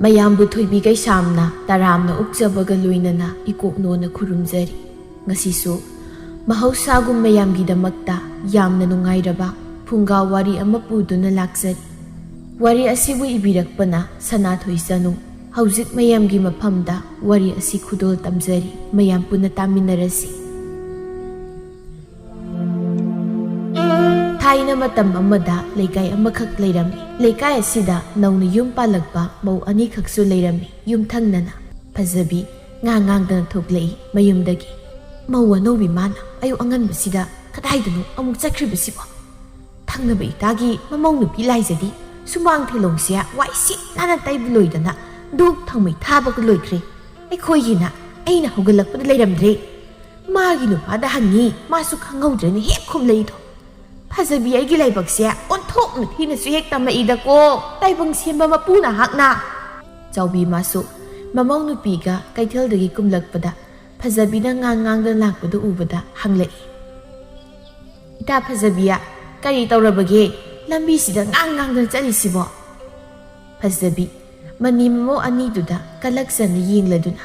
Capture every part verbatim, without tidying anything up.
ꯃꯌꯥꯝꯕꯨ ꯊꯣꯏꯕꯤ ꯀꯩꯁꯥꯝꯅ ꯇꯔꯥꯝꯅ ꯑꯣꯛꯆꯕꯒ ꯂꯣꯏꯅꯅ ꯏꯀꯣꯛꯅꯣꯅ ꯈꯨꯔꯨꯝꯖꯔꯤ꯫ ꯉꯁꯤꯁꯨ ꯃꯍꯧꯁꯥꯒꯨꯝ ꯃꯌꯥꯝꯒꯤꯗꯃꯛꯇ ꯌꯥꯝꯅ ꯅꯨꯡꯉꯥꯏꯔꯕ ꯐꯨꯡꯒꯥ ꯋꯥꯔꯤ ꯑꯃ ꯄꯨꯗꯨꯅ ꯂꯥꯛꯆꯔꯤ꯫ ꯋꯥꯔꯤ ꯑꯁꯤꯕꯨ ꯏꯕꯤꯔꯛꯄꯅ ꯁꯅꯥꯊꯣꯏ ꯆꯅꯨ꯫ ꯍꯧꯖꯤꯛ ꯃꯌꯥꯝꯒꯤ ꯃꯐꯝꯗ ꯋꯥꯔꯤ ꯑꯁꯤ ꯈꯨꯗꯣꯜ ꯇꯝꯖꯔꯤ꯫ ꯃꯌꯥꯝ ꯄꯨꯟꯅ ꯇꯥꯃꯤꯟꯅꯔꯁꯤ꯫ ꯊꯥꯏꯅ ꯃꯇꯝ ꯑꯃꯗ ꯂꯩꯀꯥꯏ ꯑꯃꯈꯛ ꯂꯩꯔꯝꯃꯤ꯫ ꯂꯩꯀꯥꯏ ꯑꯁꯤꯗ ꯅꯧꯅ ꯌꯨꯝ ꯄꯥꯜꯂꯛꯄ ꯃꯧ ꯑꯅꯤꯈꯛꯁꯨ ꯂꯩꯔꯝꯃꯤ꯫ ꯌꯨꯝꯊꯪꯅꯅ ꯐꯖꯕꯤ ꯉꯥꯡ ꯉꯥꯡꯗꯅ ꯊꯣꯛꯂꯛꯏ ꯃꯌꯨꯝꯗꯒꯤ꯫ "ꯃꯧ ꯑꯅꯧꯕꯤ ꯃꯥꯅ ꯑꯌꯨꯛ ꯑꯉꯟꯕꯁꯤꯗ ꯀꯗꯥꯏꯗꯅꯣ ꯑꯃꯨꯛ ꯆꯠꯈ꯭ꯔꯤꯕꯁꯤꯕꯣ? ꯊꯪꯅꯕ ꯏꯇꯥꯒꯤ ꯃꯃꯧ ꯅꯨꯄꯤ ꯂꯥꯏꯖꯗꯤ ꯁꯨꯃꯥꯡ ꯊꯦꯂꯣꯡꯁꯦ ꯋꯥꯏ ꯁꯤꯠ ꯅꯥꯟꯅ ꯇꯩꯕ ꯂꯣꯏꯗꯅ ꯙꯨꯞ ꯊꯥꯎꯃꯩ ꯊꯥꯕꯒ ꯂꯣꯏꯈ꯭ꯔꯦ꯫ ꯑꯩꯈꯣꯏꯒꯤꯅ ꯑꯩꯅ ꯍꯧꯒꯠꯂꯛꯄꯗ ꯂꯩꯔꯝꯗ꯭ꯔꯦ꯫ ꯃꯥꯒꯤ ꯅꯨꯄꯥꯗ ꯍꯪꯉꯤ, ꯃꯥꯁꯨ ꯈꯪꯍꯧꯗ꯭ꯔꯦꯅ ꯍꯦꯛ ꯈꯨꯝꯂꯛꯏꯗꯣ꯫ ꯐꯖꯕꯤ ꯑꯩꯒꯤ ꯂꯥꯏꯕꯛꯁꯦ ꯑꯣꯟꯊꯣꯛꯅ ꯊꯤꯅꯁꯨ ꯍꯦꯛ ꯇꯝꯃꯛꯏꯗꯀꯣ, ꯇꯥꯏꯕꯪ ꯁꯦꯝꯕ ꯃꯄꯨ ꯅꯍꯥꯛꯅ!" ꯆꯥꯎꯕꯤ ꯃꯥꯁꯨ ꯃꯃꯧ ꯅꯨꯄꯤꯒ ꯀꯩꯊꯦꯜꯗꯒꯤ ꯀꯨꯝꯂꯛꯄꯗ ꯐꯖꯕꯤꯅ ꯉꯥꯡ ꯉꯥꯡꯗꯅ ꯂꯥꯛꯄꯗꯨ ꯎꯕꯗ ꯍꯪꯂꯛꯏ, "ꯏꯇꯥ ꯐꯖꯕꯤ, ꯀꯔꯤ ꯇꯧꯔꯕꯒꯦ? ꯂꯝꯕꯤꯁꯤꯗ ꯉꯥꯡ ꯉꯥꯡꯗꯅ ꯆꯠꯂꯤꯁꯤꯕꯣ?" ꯐꯖꯕꯤ ꯃꯅꯤ ꯃꯃꯧ ꯑꯅꯤꯗꯨꯗ ꯀꯂꯛꯆꯅ ꯌꯦꯡꯂꯗꯨꯅ,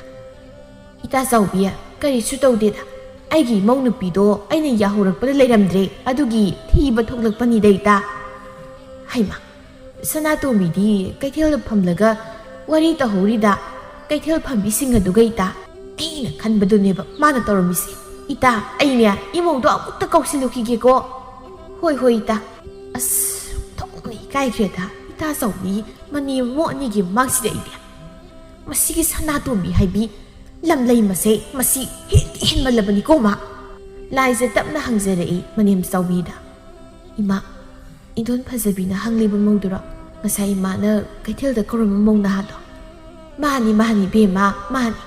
"ꯏꯇꯥ ꯆꯥꯎꯕꯤ, ꯀꯔꯤꯁꯨ ꯇꯧꯗꯦꯗ꯫ ꯑꯩꯒꯤ ꯏꯃꯧ ꯅꯨꯄꯤꯗꯣ ꯑꯩꯅ ꯌꯥꯍꯧꯔꯛꯄꯗ ꯂꯩꯔꯝꯗ꯭ꯔꯦ, ꯑꯗꯨꯒꯤ ꯊꯤꯕ ꯊꯣꯛꯂꯛꯄꯅꯤꯗ ꯏꯇꯥ꯫" ꯍꯩꯃꯥ, ꯁꯅꯥꯇꯣꯝꯕꯤꯗꯤ ꯀꯩꯊꯦꯜꯗ ꯐꯝꯂꯒ ꯋꯥꯔꯤ ꯇꯧꯍꯧꯔꯤꯗ, ꯀꯩꯊꯦꯜ ꯐꯝꯕꯤꯁꯤꯡ ꯑꯗꯨꯒ ꯏꯇꯥ꯫ ꯑꯩꯅ ꯈꯟꯕꯗꯨꯅꯦꯕ ꯃꯥꯅ ꯇꯧꯔꯝꯃꯤꯁꯦ꯫ ꯏꯇꯥ, ꯑꯩꯅꯦ ꯏꯃꯧꯗꯣ ꯑꯃꯨꯛꯇ ꯀꯧꯁꯤꯜꯂꯨꯈꯤꯒꯦꯀꯣ꯫ "ꯍꯣꯏ, ꯍꯣꯏ, ꯏꯇꯥ꯫" ꯑꯁ, ꯊꯣꯛꯅ ꯏꯀꯥꯏꯈ꯭ꯔꯦꯗ, ꯏꯇꯥ ꯆꯥꯎꯕꯤ ꯃꯅꯦꯝꯕꯣꯛ ꯑꯅꯤꯒꯤ ꯃꯃꯥꯡꯁꯤꯗ ꯑꯩꯗꯤ꯫ ꯃꯁꯤꯒꯤ ꯁꯅꯥꯇꯣꯝꯕꯤ ꯍꯥꯏꯕꯤ ꯂꯝꯂꯩ ꯃꯁꯦ, ꯃꯁꯤ ꯍꯦꯟꯗꯤ ꯍꯦꯟꯃꯜꯂꯕꯅꯤꯀꯣ ꯃꯥ꯫ ꯂꯥꯏꯖ ꯇꯞꯅ ꯍꯪꯖꯔꯛꯏ ꯃꯅꯦꯝ ꯆꯥꯎꯕꯤꯗ, "ꯏꯃꯥ, ꯏꯟꯗꯣꯟ ꯐꯖꯕꯤꯅ ꯍꯪꯂꯤꯕ ꯃꯧꯗꯨꯔꯣ? ꯉꯁꯥꯏ ꯏꯃꯥꯅ ꯀꯩꯊꯦꯜꯗ ꯀꯧꯔꯝꯕ ꯃꯧ ꯅꯍꯥꯗꯣ?" "ꯃꯥꯅꯤ, ꯃꯥꯅꯤ, ꯕꯦꯝꯃ, ꯃꯥꯅꯤ꯫"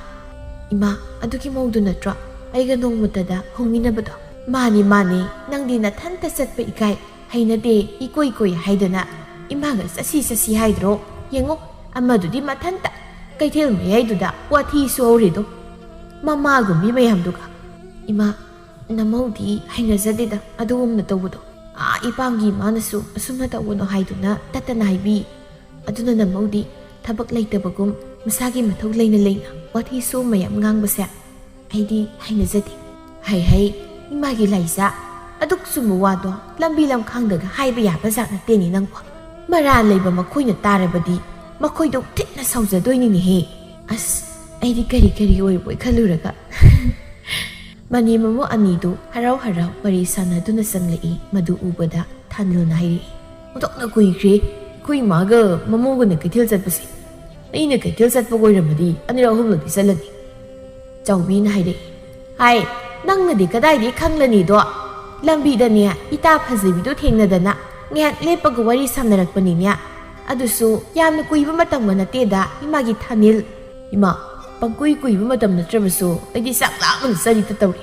"ꯏꯃꯥ, ꯑꯗꯨꯒꯤ ꯃꯧꯗꯨ ꯅꯠꯇ꯭ꯔꯣ ꯑꯩꯒ ꯅꯣꯡꯃꯇꯗ ꯍꯧꯃꯤꯟꯅꯕꯗꯣ?" "ꯃꯥꯅꯤ, ꯃꯥꯅꯤ, ꯅꯪꯗꯤ ꯅꯊꯟꯇ ꯆꯠꯄ ꯏꯀꯥꯏ꯫ ꯍꯩꯅꯗꯦ, ꯏꯀꯣꯏ ꯀꯣꯏ ꯍꯥꯏꯗꯅ ꯏꯃꯥꯒ ꯆꯠꯁꯤ ꯆꯠꯁꯤ ꯍꯥꯏꯗ꯭ꯔꯣ? ꯌꯦꯡꯉꯣ, ꯑꯃꯗꯨꯗꯤ ꯃꯊꯟꯇ ꯀꯩꯊꯦꯜ ꯃꯌꯥꯏꯗꯨꯗ ꯋꯥꯊꯤ ꯁꯨꯍꯧꯔꯤꯗꯣ, ꯃꯃꯥꯒꯨꯝꯕꯤ ꯃꯌꯥꯝꯗꯨꯒ꯫" "ꯏꯃꯥ, ꯅꯃꯧꯗꯤ ꯍꯩꯅꯖꯗꯦꯗ ꯑꯗꯨꯒꯨꯝꯅ ꯇꯧꯕꯗꯣ꯫ ꯑꯥ, ꯏꯄꯥꯝꯒꯤ ꯏꯃꯥꯅꯁꯨ ꯑꯁꯨꯝꯅ ꯇꯧꯒꯅꯨ ꯍꯥꯏꯗꯨꯅ ꯇꯠꯇꯅ ꯍꯥꯏꯕꯤ꯫ ꯑꯗꯨꯅ ꯅꯃꯧꯗꯤ ꯊꯕꯛ ꯂꯩꯇꯕꯒꯨꯝ ꯃꯁꯥꯒꯤ ꯃꯊꯧ ꯂꯩꯅ ꯂꯩꯅ ꯋꯥꯊꯤ ꯁꯨꯝ ꯃꯌꯥꯝ ꯉꯥꯡꯕꯁꯦ ꯑꯩꯗꯤ ꯍꯩꯅꯖꯗꯦ꯫ ꯍꯩ ꯍꯩ, ꯏꯃꯥꯒꯤ ꯂꯥꯏꯖꯥ, ꯑꯗꯨꯛ ꯆꯨꯝꯕ ꯋꯥꯗꯣ ꯂꯝꯕꯤ ꯂꯝꯈꯥꯡꯗꯒ ꯍꯥꯏꯕ ꯌꯥꯕ ꯖꯥꯠ ꯅꯠꯇꯦꯅꯦ ꯅꯪꯕꯣ꯫ ꯃꯔꯥꯜ ꯂꯩꯕ ꯃꯈꯣꯏꯅ ꯇꯥꯔꯕꯗꯤ ꯃꯈꯣꯏꯗꯣ ꯊꯤꯅ ꯁꯥꯎꯖꯗꯣꯏꯅꯤꯅꯦꯍꯦ꯫ ꯑꯁ, ꯑꯩꯗꯤ ꯀꯔꯤ ꯀꯔꯤ ꯑꯣꯏꯔꯕꯣꯏ ꯈꯜꯂꯨꯔꯒ꯫ ꯃꯅꯦꯝ ꯃꯃꯧ ꯑꯅꯤꯗꯨ ꯍꯔꯥꯎ ꯍꯔꯥꯎ ꯋꯥꯔꯤ ꯁꯥꯟꯅꯗꯨꯅ ꯆꯪꯂꯛꯏ꯫ ꯃꯗꯨ ꯎꯕꯗ ꯊꯥꯅꯤꯜꯅ ꯍꯥꯏꯔꯛꯏ, "ꯑꯣꯟꯊꯣꯛꯅ ꯀꯨꯏꯈ꯭ꯔꯦ ꯑꯩꯈꯣꯏ ꯏꯃꯥꯒ ꯃꯃꯧꯒꯅ ꯀꯩꯊꯦꯜ ꯆꯠꯄꯁꯦ꯫ ꯑꯩꯅ ꯀꯩꯊꯦꯜ ꯆꯠꯄ ꯑꯣꯏꯔꯝꯃꯗꯤ ꯑꯅꯤꯔꯛ ꯑꯍꯨꯝꯂꯛꯇꯤ ꯆꯠꯂꯅꯤ꯫" ꯆꯥꯎꯕꯤꯅ ꯍꯥꯏꯔꯛꯏ, "ꯍꯥꯏ, ꯅꯪꯅꯗꯤ ꯀꯗꯥꯏꯗꯩ ꯈꯪꯂꯅꯤꯗꯣ? ꯂꯝꯕꯤꯗꯅꯦ ꯏꯇꯥ ꯐꯖꯕꯤꯗꯣ ꯊꯦꯡꯅꯗꯅ ꯉꯥꯏꯍꯥꯛ ꯂꯦꯞꯄꯒ ꯋꯥꯔꯤ ꯁꯥꯟꯅꯔꯛꯄꯅꯤꯅꯦ꯫ ꯑꯗꯨꯁꯨ ꯌꯥꯝꯅ ꯀꯨꯏꯕ ꯃꯇꯝꯒ ꯅꯠꯇꯦꯗ ꯏꯃꯥꯒꯤ ꯊꯥꯅꯤꯜ꯫" "ꯏꯃꯥ, ꯄꯪꯀꯨꯏ ꯀꯨꯏꯕ ꯃꯇꯝ ꯅꯠꯇ꯭ꯔꯕꯁꯨ ꯑꯩꯗꯤ ꯆꯥꯛ ꯂꯥꯝꯕꯅ ꯆꯔꯤꯇ ꯇꯧꯔꯦ꯫"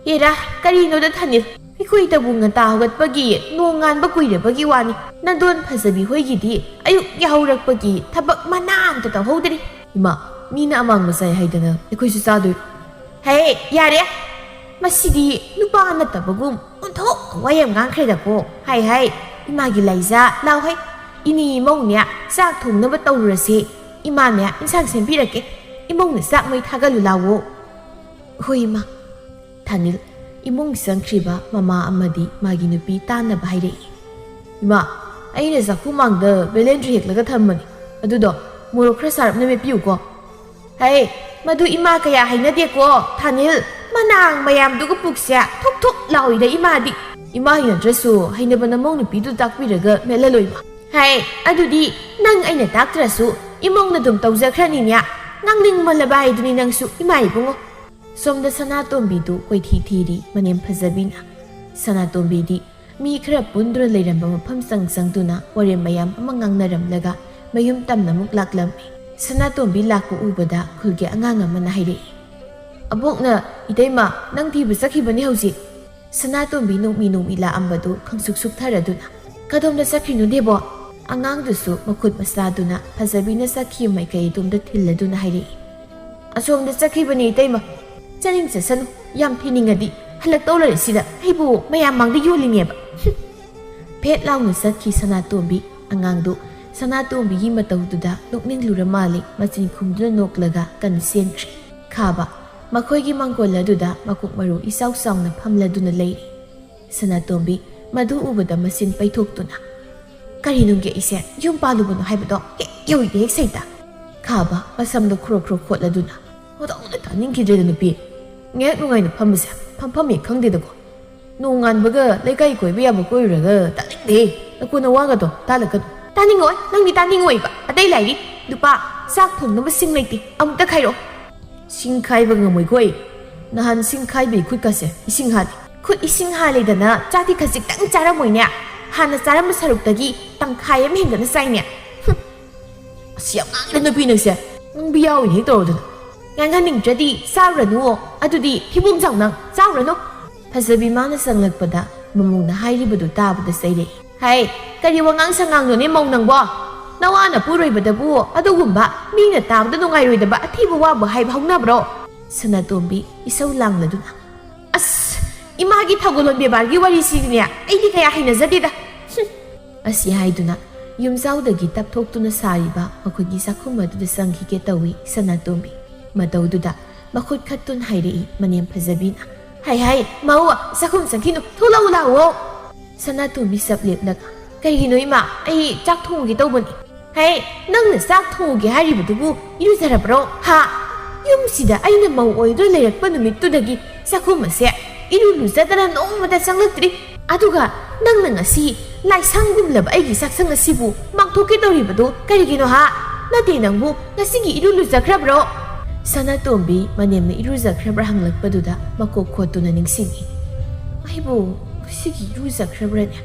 "ꯍꯦꯔꯥ, ꯀꯔꯤꯅꯣꯗ ꯊꯥꯅꯤꯜ, ꯑꯩꯈꯣꯏꯇꯕꯨ ꯉꯟꯇꯥ ꯍꯧꯒꯠꯄꯒꯤ ꯅꯣꯡ ꯉꯥꯟꯕ ꯀꯨꯏꯔꯕꯒꯤ ꯋꯥꯅꯤ꯫ ꯅꯟꯗꯣꯟ ꯐꯖꯕꯤ ꯍꯣꯏꯒꯤꯗꯤ ꯑꯌꯨꯛ ꯌꯥꯍꯧꯔꯛꯄꯒꯤ ꯊꯕꯛ ꯃꯅꯥ ꯑꯝꯇ ꯇꯧꯍꯧꯗ꯭ꯔꯤ꯫" "ꯏꯃꯥ, ꯃꯤꯅ ꯑꯃꯥꯡꯕ ꯆꯥꯏ ꯍꯥꯏꯗꯅ ꯑꯩꯈꯣꯏꯁꯨ ꯆꯥꯗꯣꯏꯔꯣ?" "ꯍꯦ, ꯌꯥꯔꯦ꯫ ꯃꯁꯤꯗꯤ ꯅꯨꯄꯥ ꯅꯠꯇꯕꯒꯨꯝ ꯑꯣꯟꯊꯣꯛꯅ ꯋꯥ ꯌꯥꯝ ꯉꯥꯡꯈ꯭ꯔꯦꯗꯀꯣ꯫ ꯍꯥꯏ ꯍꯥꯏ, ꯏꯃꯥꯒꯤ ꯂꯥꯏꯖꯥ, ꯂꯥꯎ ꯍꯩ꯫ ꯏꯅꯦ ꯏꯃꯧꯅꯦ ꯆꯥꯛ ꯊꯣꯡꯅꯕ ꯇꯧꯔꯨꯔꯁꯦ꯫ ꯏꯃꯥꯅꯦ ꯏꯟꯁꯥꯡ ꯁꯦꯝꯕꯤꯔꯛꯀꯦ꯫ ꯏꯃꯧꯅ ꯆꯥꯛ ꯃꯩ ꯊꯥꯒꯠꯂꯨ ꯂꯥꯎꯋꯣ꯫" "ꯍꯣꯏ ꯏꯃꯥ꯫" ꯊꯥꯅꯤꯜ ꯏꯃꯨꯡ ꯆꯪꯈ꯭ꯔꯤꯕ ꯃꯃꯥ ꯑꯃꯗꯤ ꯃꯥꯒꯤ ꯅꯨꯄꯤ ꯇꯥꯟꯅꯕ ꯍꯥꯏꯔꯛꯏ꯫ "ꯏꯃꯥ, ꯑꯩꯅ ꯆꯥꯛꯈꯨꯝ ꯃꯥꯡꯗ ꯕꯦꯂꯦꯟꯗ꯭ꯔꯤ ꯍꯦꯛꯂꯒ ꯊꯝꯕꯅꯤ꯫ ꯑꯗꯨꯗꯣ ꯃꯣꯔꯣꯛ ꯈꯔ ꯁꯥꯔꯞꯅ ꯃꯦꯠꯄꯤꯌꯨꯀꯣ꯫" "ꯍꯩ, ꯃꯗꯨ ꯏꯃꯥ ꯀꯌꯥ ꯍꯩꯅꯗꯦꯀꯣ, ꯊꯥꯅꯤꯜ꯫ ꯃꯅꯥꯡ ꯃꯌꯥꯝꯗꯨꯒ ꯄꯨꯛꯁꯦ ꯊꯨꯛ ꯊꯨꯛ ꯂꯥꯎꯏꯗ ꯏꯃꯥꯗꯤ꯫" "ꯏꯃꯥ ꯍꯩꯅꯗ꯭ꯔꯁꯨ ꯍꯩꯅꯕ ꯅꯃꯧ ꯅꯨꯄꯤꯗꯨ ꯇꯥꯛꯄꯤꯔꯒ ꯃꯦꯠꯍꯜꯂꯣ ꯏꯃꯥ꯫" "ꯍꯩ, ꯑꯗꯨꯗꯤ ꯅꯪ ꯑꯩꯅ ꯇꯥꯛꯇ꯭ꯔꯁꯨ ꯏꯃꯧꯅ ꯑꯗꯨꯝ ꯇꯧꯖꯈ꯭ꯔꯅꯤꯅꯦ꯫ ꯉꯥꯡꯅꯤꯡꯃꯜꯂꯕ ꯍꯥꯏꯗꯨꯅꯤ ꯅꯪꯁꯨ, ꯏꯃꯥ ꯏꯕꯨꯡꯉꯣ꯫" ꯁꯣꯝꯗ ꯁꯅꯥꯇꯣꯝꯕꯤꯗꯨ ꯀꯣꯏꯊꯤ ꯊꯤꯔꯤ ꯃꯅꯦꯝ ꯐꯖꯕꯤꯅ꯫ ꯁꯅꯥꯇꯣꯝꯕꯤꯗꯤ ꯃꯤ ꯈꯔ ꯄꯨꯟꯗꯨꯅ ꯂꯩꯔꯝꯕ ꯃꯐꯝ ꯆꯪ ꯆꯪꯗꯨꯅ ꯋꯥꯔꯦꯝ ꯃꯌꯥꯝ ꯑꯃ ꯉꯥꯡꯅꯔꯝꯂꯒ ꯃꯌꯨꯝ ꯇꯝꯅ ꯑꯃꯨꯛ ꯂꯥꯛꯂꯝꯃꯤ꯫ ꯁꯅꯥꯇꯣꯝꯕꯤ ꯂꯥꯛꯄ ꯎꯕꯗ ꯈꯨꯜꯒꯤ ꯑꯉꯥꯡ ꯑꯃꯅ ꯍꯥꯏꯔꯛꯏ, "ꯑꯕꯣꯛꯅ ꯏꯇꯩꯃ ꯅꯪ ꯊꯤꯕ ꯆꯠꯈꯤꯕꯅꯤ ꯍꯧꯖꯤꯛ꯫" ꯁꯅꯥꯇꯣꯝꯕꯤ ꯅꯣꯛꯃꯤ ꯅꯣꯛꯃꯤ ꯂꯥꯛꯑꯝꯕꯗꯨ ꯈꯪꯁꯨꯛ ꯁꯨꯛꯊꯔꯗꯨꯅ, "ꯀꯗꯣꯝꯗ ꯆꯠꯈ꯭ꯔꯤꯅꯣꯅꯦꯕꯣ?" ꯑꯉꯥꯡꯗꯨꯁꯨ ꯃꯈꯨꯠ ꯃꯁꯥꯗꯨꯅ ꯐꯖꯕꯤꯅ ꯆꯠꯈꯤꯕ ꯃꯥꯏꯀꯩ ꯑꯗꯣꯝꯗ ꯊꯤꯜꯂꯗꯨꯅ ꯍꯥꯏꯔꯛꯏ, "ꯑꯁꯣꯝꯗ ꯆꯠꯈꯤꯕꯅꯤ ꯏꯇꯩꯃ꯫ ꯆꯠꯅꯤꯡ ꯆꯠꯁꯅꯨ, ꯌꯥꯝ ꯊꯤꯅꯤꯡꯉꯗꯤ ꯍꯜꯂꯛꯇꯧ ꯂꯩꯔꯦ ꯁꯤꯗ, ꯑꯩꯕꯨ ꯃꯌꯥꯝ ꯃꯥꯡꯗ ꯌꯣꯜꯂꯤꯅꯦꯕ꯫" ꯐꯦꯠ ꯂꯥꯎꯅ ꯆꯠꯈꯤ ꯁꯅꯥꯇꯣꯝꯕꯤ꯫ ꯑꯉꯥꯡꯗꯨ ꯁꯅꯥꯇꯣꯝꯕꯤꯒꯤ ꯃꯇꯧꯗꯨꯗ ꯅꯣꯛꯅꯤꯡꯂꯨꯔ ꯃꯥꯜꯂꯦ, ꯃꯆꯤꯟ ꯈꯨꯝꯗꯨꯅ ꯅꯣꯛꯂꯒ ꯀꯟ ꯁꯦꯟꯈ꯭ꯔꯦ꯫ ꯈꯥꯕ, ꯃꯈꯣꯏꯒꯤ ꯃꯥꯡꯒꯣꯜ ꯑꯗꯨꯗ ꯃꯀꯣꯛ ꯃꯔꯨ ꯏꯆꯥꯎ ꯆꯥꯎꯅ ꯐꯝꯂꯗꯨꯅ ꯂꯩꯔꯤ꯫ ꯁꯅꯥꯇꯣꯝꯕꯤ ꯃꯗꯨ ꯎꯕꯗ ꯃꯆꯤꯟ ꯄꯩꯊꯣꯛꯇꯨꯅ, "ꯀꯔꯤꯅꯨꯡꯒꯤ ꯑꯩꯁꯦ ꯌꯨꯝ ꯄꯥꯜꯂꯨꯕꯅꯣ ꯍꯥꯏꯕꯗꯣ ꯍꯦꯛ ꯌꯧꯏꯗ ꯍꯦꯛ ꯁꯩꯇ?" ꯈꯥꯕ ꯃꯁꯝꯗꯣ ꯈꯨꯔꯣꯛ ꯈꯨꯔꯣꯛ ꯈꯣꯠꯂꯗꯨꯅ, "ꯃꯇꯧꯗ ꯇꯥꯅꯤꯡꯈꯤꯗ꯭ꯔꯦꯗ ꯅꯨꯄꯤ꯫ ꯉꯥꯏꯍꯥꯛ ꯅꯨꯡꯉꯥꯏꯅ ꯐꯝꯕꯁꯦ ꯐꯝꯐꯝ ꯍꯦꯛ ꯈꯪꯗꯦꯗꯀꯣ꯫ ꯅꯣꯡꯉꯥꯟꯕꯒ ꯂꯩꯀꯥꯏ ꯀꯣꯏꯕ ꯌꯥꯕ ꯀꯣꯏꯔꯨꯔꯒ ꯇꯥꯅꯤꯡꯗꯦ꯫ ꯅꯀꯣꯟ ꯅꯋꯥꯒꯗꯣ ꯇꯥꯜꯂꯛꯀꯅꯨ꯫ ꯇꯥꯅꯤꯡꯉꯣꯏ, ꯅꯪꯗꯤ ꯇꯥꯅꯤꯡꯉꯣꯏꯕ꯫ ꯑꯇꯩ ꯂꯥꯏꯔꯤ꯫ ꯅꯨꯄꯥ, ꯆꯥꯛ ꯊꯣꯡꯅꯕ ꯁꯤꯡ ꯂꯩꯇꯦ꯫ ꯑꯃꯨꯛꯇ ꯈꯥꯏꯔꯛꯑꯣ꯫" "ꯁꯤꯡ ꯈꯥꯏꯕ ꯉꯝꯃꯣꯏꯀꯣ ꯑꯩ꯫ ꯅꯍꯥꯟ ꯁꯤꯡ ꯈꯥꯏꯕꯒꯤ ꯈꯨꯠꯀꯁꯦ ꯏꯁꯤꯡ ꯍꯥꯜꯂꯤ꯫" "ꯈꯨꯠ ꯏꯁꯤꯡ ꯍꯥꯜꯂꯦꯗꯅ ꯆꯥꯛꯇꯤ ꯈꯖꯤꯛꯇꯪ ꯆꯥꯔꯝꯃꯣꯏꯅꯦ꯫ ꯍꯥꯟꯅ ꯆꯥꯔꯝꯕ ꯁꯔꯨꯛꯇꯒꯤ ꯇꯪꯈꯥꯏ ꯑꯃ ꯍꯦꯟꯒꯠꯅ ꯆꯥꯏꯅꯦ꯫ ꯍꯨꯝ꯫ ꯑꯁꯤ ꯌꯥꯝ ꯉꯥꯡꯉꯤꯗ ꯅꯨꯄꯤ ꯅꯪꯁꯦ꯫ ꯉꯥꯡꯕꯤ ꯌꯥꯎꯏꯅꯦ ꯍꯦꯛ ꯇꯧꯔꯗꯅ꯫ ꯉꯥꯡꯍꯟꯅꯤꯡꯗ꯭ꯔꯗꯤ ꯆꯥꯔꯨꯔꯅꯨ꯫ ꯑꯗꯨꯗꯤ ꯐꯤꯕꯣꯡ ꯆꯥꯎ ꯅꯪ, ꯆꯥꯔꯨꯔꯅꯨ꯫" ꯐꯖꯕꯤ ꯃꯥꯅ ꯆꯪꯂꯛꯄꯗ ꯃꯃꯧꯅ ꯍꯥꯏꯔꯤꯕꯗꯨ ꯇꯥꯕꯗ ꯆꯩꯔꯛꯏ꯫ "ꯍꯥꯏ, ꯀꯔꯤ ꯋꯥꯉꯥꯡ ꯁꯉꯥꯡꯅꯣꯅꯦ ꯃꯧ ꯅꯪꯕꯣ? ꯅꯋꯥꯅ ꯄꯨꯔꯣꯏꯕꯗꯕꯨ ꯑꯗꯨꯒꯨꯝꯕ ꯃꯤꯅ ꯇꯥꯕꯗ ꯅꯨꯡꯉꯥꯏꯔꯣꯏꯗꯕ ꯑꯊꯤꯕ ꯋꯥꯕꯨ ꯍꯥꯏꯕ ꯍꯧꯅꯕ꯭ꯔꯣ?" ꯁꯅꯥꯇꯣꯝꯕꯤ ꯏꯁꯧ ꯂꯥꯡꯂꯗꯨꯅ, "ꯑꯁ, ꯏꯃꯥꯒꯤ ꯊꯧꯒꯜꯂꯣꯟ ꯕꯦꯕꯥꯔꯒꯤ ꯋꯥꯔꯤꯁꯤꯗꯤꯅꯦ ꯑꯩꯗꯤ ꯀꯌꯥ ꯍꯩꯅꯖꯗꯦꯗ꯫" ꯍꯨꯝ꯫ ꯑꯁꯤ ꯍꯥꯏꯗꯨꯅ ꯌꯨꯝꯖꯥꯎꯗꯒꯤ ꯇꯞꯊꯣꯛꯇꯨꯅ ꯁꯥꯔꯤꯕ ꯃꯈꯣꯏꯒꯤ ꯆꯥꯛꯈꯨꯝ ꯑꯗꯨꯗ ꯆꯪꯈꯤꯒꯦ ꯇꯧꯏ ꯁꯅꯥꯇꯣꯝꯕꯤ꯫ ꯃꯇꯧꯗꯨꯗ ꯃꯈꯨꯠ ꯈꯠꯇꯨꯅ ꯍꯥꯏꯔꯛꯏ ꯃꯅꯦꯝ ꯐꯖꯕꯤꯅ, "ꯍꯥꯏ ꯍꯥꯏ, ꯃꯧ, ꯆꯥꯛꯈꯨꯝ ꯆꯪꯈꯤꯅꯨ, ꯊꯣꯛꯂꯛꯎ ꯂꯥꯛꯑꯣ꯫" ꯁꯅꯥꯇꯣꯝꯕꯤ ꯆꯞ ꯂꯦꯞꯂꯒ, "ꯀꯔꯤꯒꯤꯅꯣ ꯏꯃꯥ? ꯑꯩ ꯆꯥꯛ ꯊꯣꯡꯉꯨꯒꯦ ꯇꯧꯕꯅꯤ꯫" "ꯍꯦ, ꯅꯪꯅ ꯆꯥꯛ ꯊꯣꯡꯉꯨꯒꯦ ꯍꯥꯏꯔꯤꯕꯗꯨꯕꯨ ꯏꯔꯨꯖꯔꯕ꯭ꯔꯣ? ꯍꯥ? ꯌꯨꯝꯁꯤꯗ ꯑꯩꯅ ꯃꯧ ꯑꯣꯏꯗꯨꯅ ꯂꯩꯔꯛꯄ ꯅꯨꯃꯤꯠꯇꯨꯗꯒꯤ ꯆꯥꯛꯈꯨꯝ ꯑꯁꯦ ꯏꯔꯨ ꯂꯨꯖꯗꯅ ꯅꯣꯡꯃꯇ ꯆꯪꯂꯛꯇ꯭ꯔꯤ꯫ ꯑꯗꯨꯒ ꯅꯪꯅ ꯉꯁꯤ ꯂꯥꯏꯁꯪꯒꯨꯝꯂꯕ ꯑꯩꯒꯤ ꯆꯥꯛꯁꯪ ꯑꯁꯤꯕꯨ ꯃꯥꯡꯊꯣꯛꯀꯦ ꯇꯧꯔꯤꯕꯗꯨ ꯀꯔꯤꯒꯤꯅꯣ ꯍꯥ? ꯅꯠꯇꯦ ꯅꯪꯕꯨ ꯉꯁꯤꯒꯤ ꯏꯔꯨ ꯂꯨꯖꯈ꯭ꯔꯕ꯭ꯔꯣ?" ꯁꯅꯥꯇꯣꯝꯕꯤ ꯃꯅꯦꯝꯅ ꯏꯔꯨꯖꯈ꯭ꯔꯕ꯭ꯔꯥ ꯍꯪꯂꯛꯄꯗꯨꯗ ꯃꯀꯣꯛ ꯈꯣꯠꯇꯨꯅ ꯅꯤꯡꯁꯤꯡꯉꯤ꯫ "ꯑꯩꯕꯨ ꯉꯁꯤꯒꯤ ꯏꯔꯨꯖꯈ꯭ꯔꯕ꯭ꯔꯅꯦ?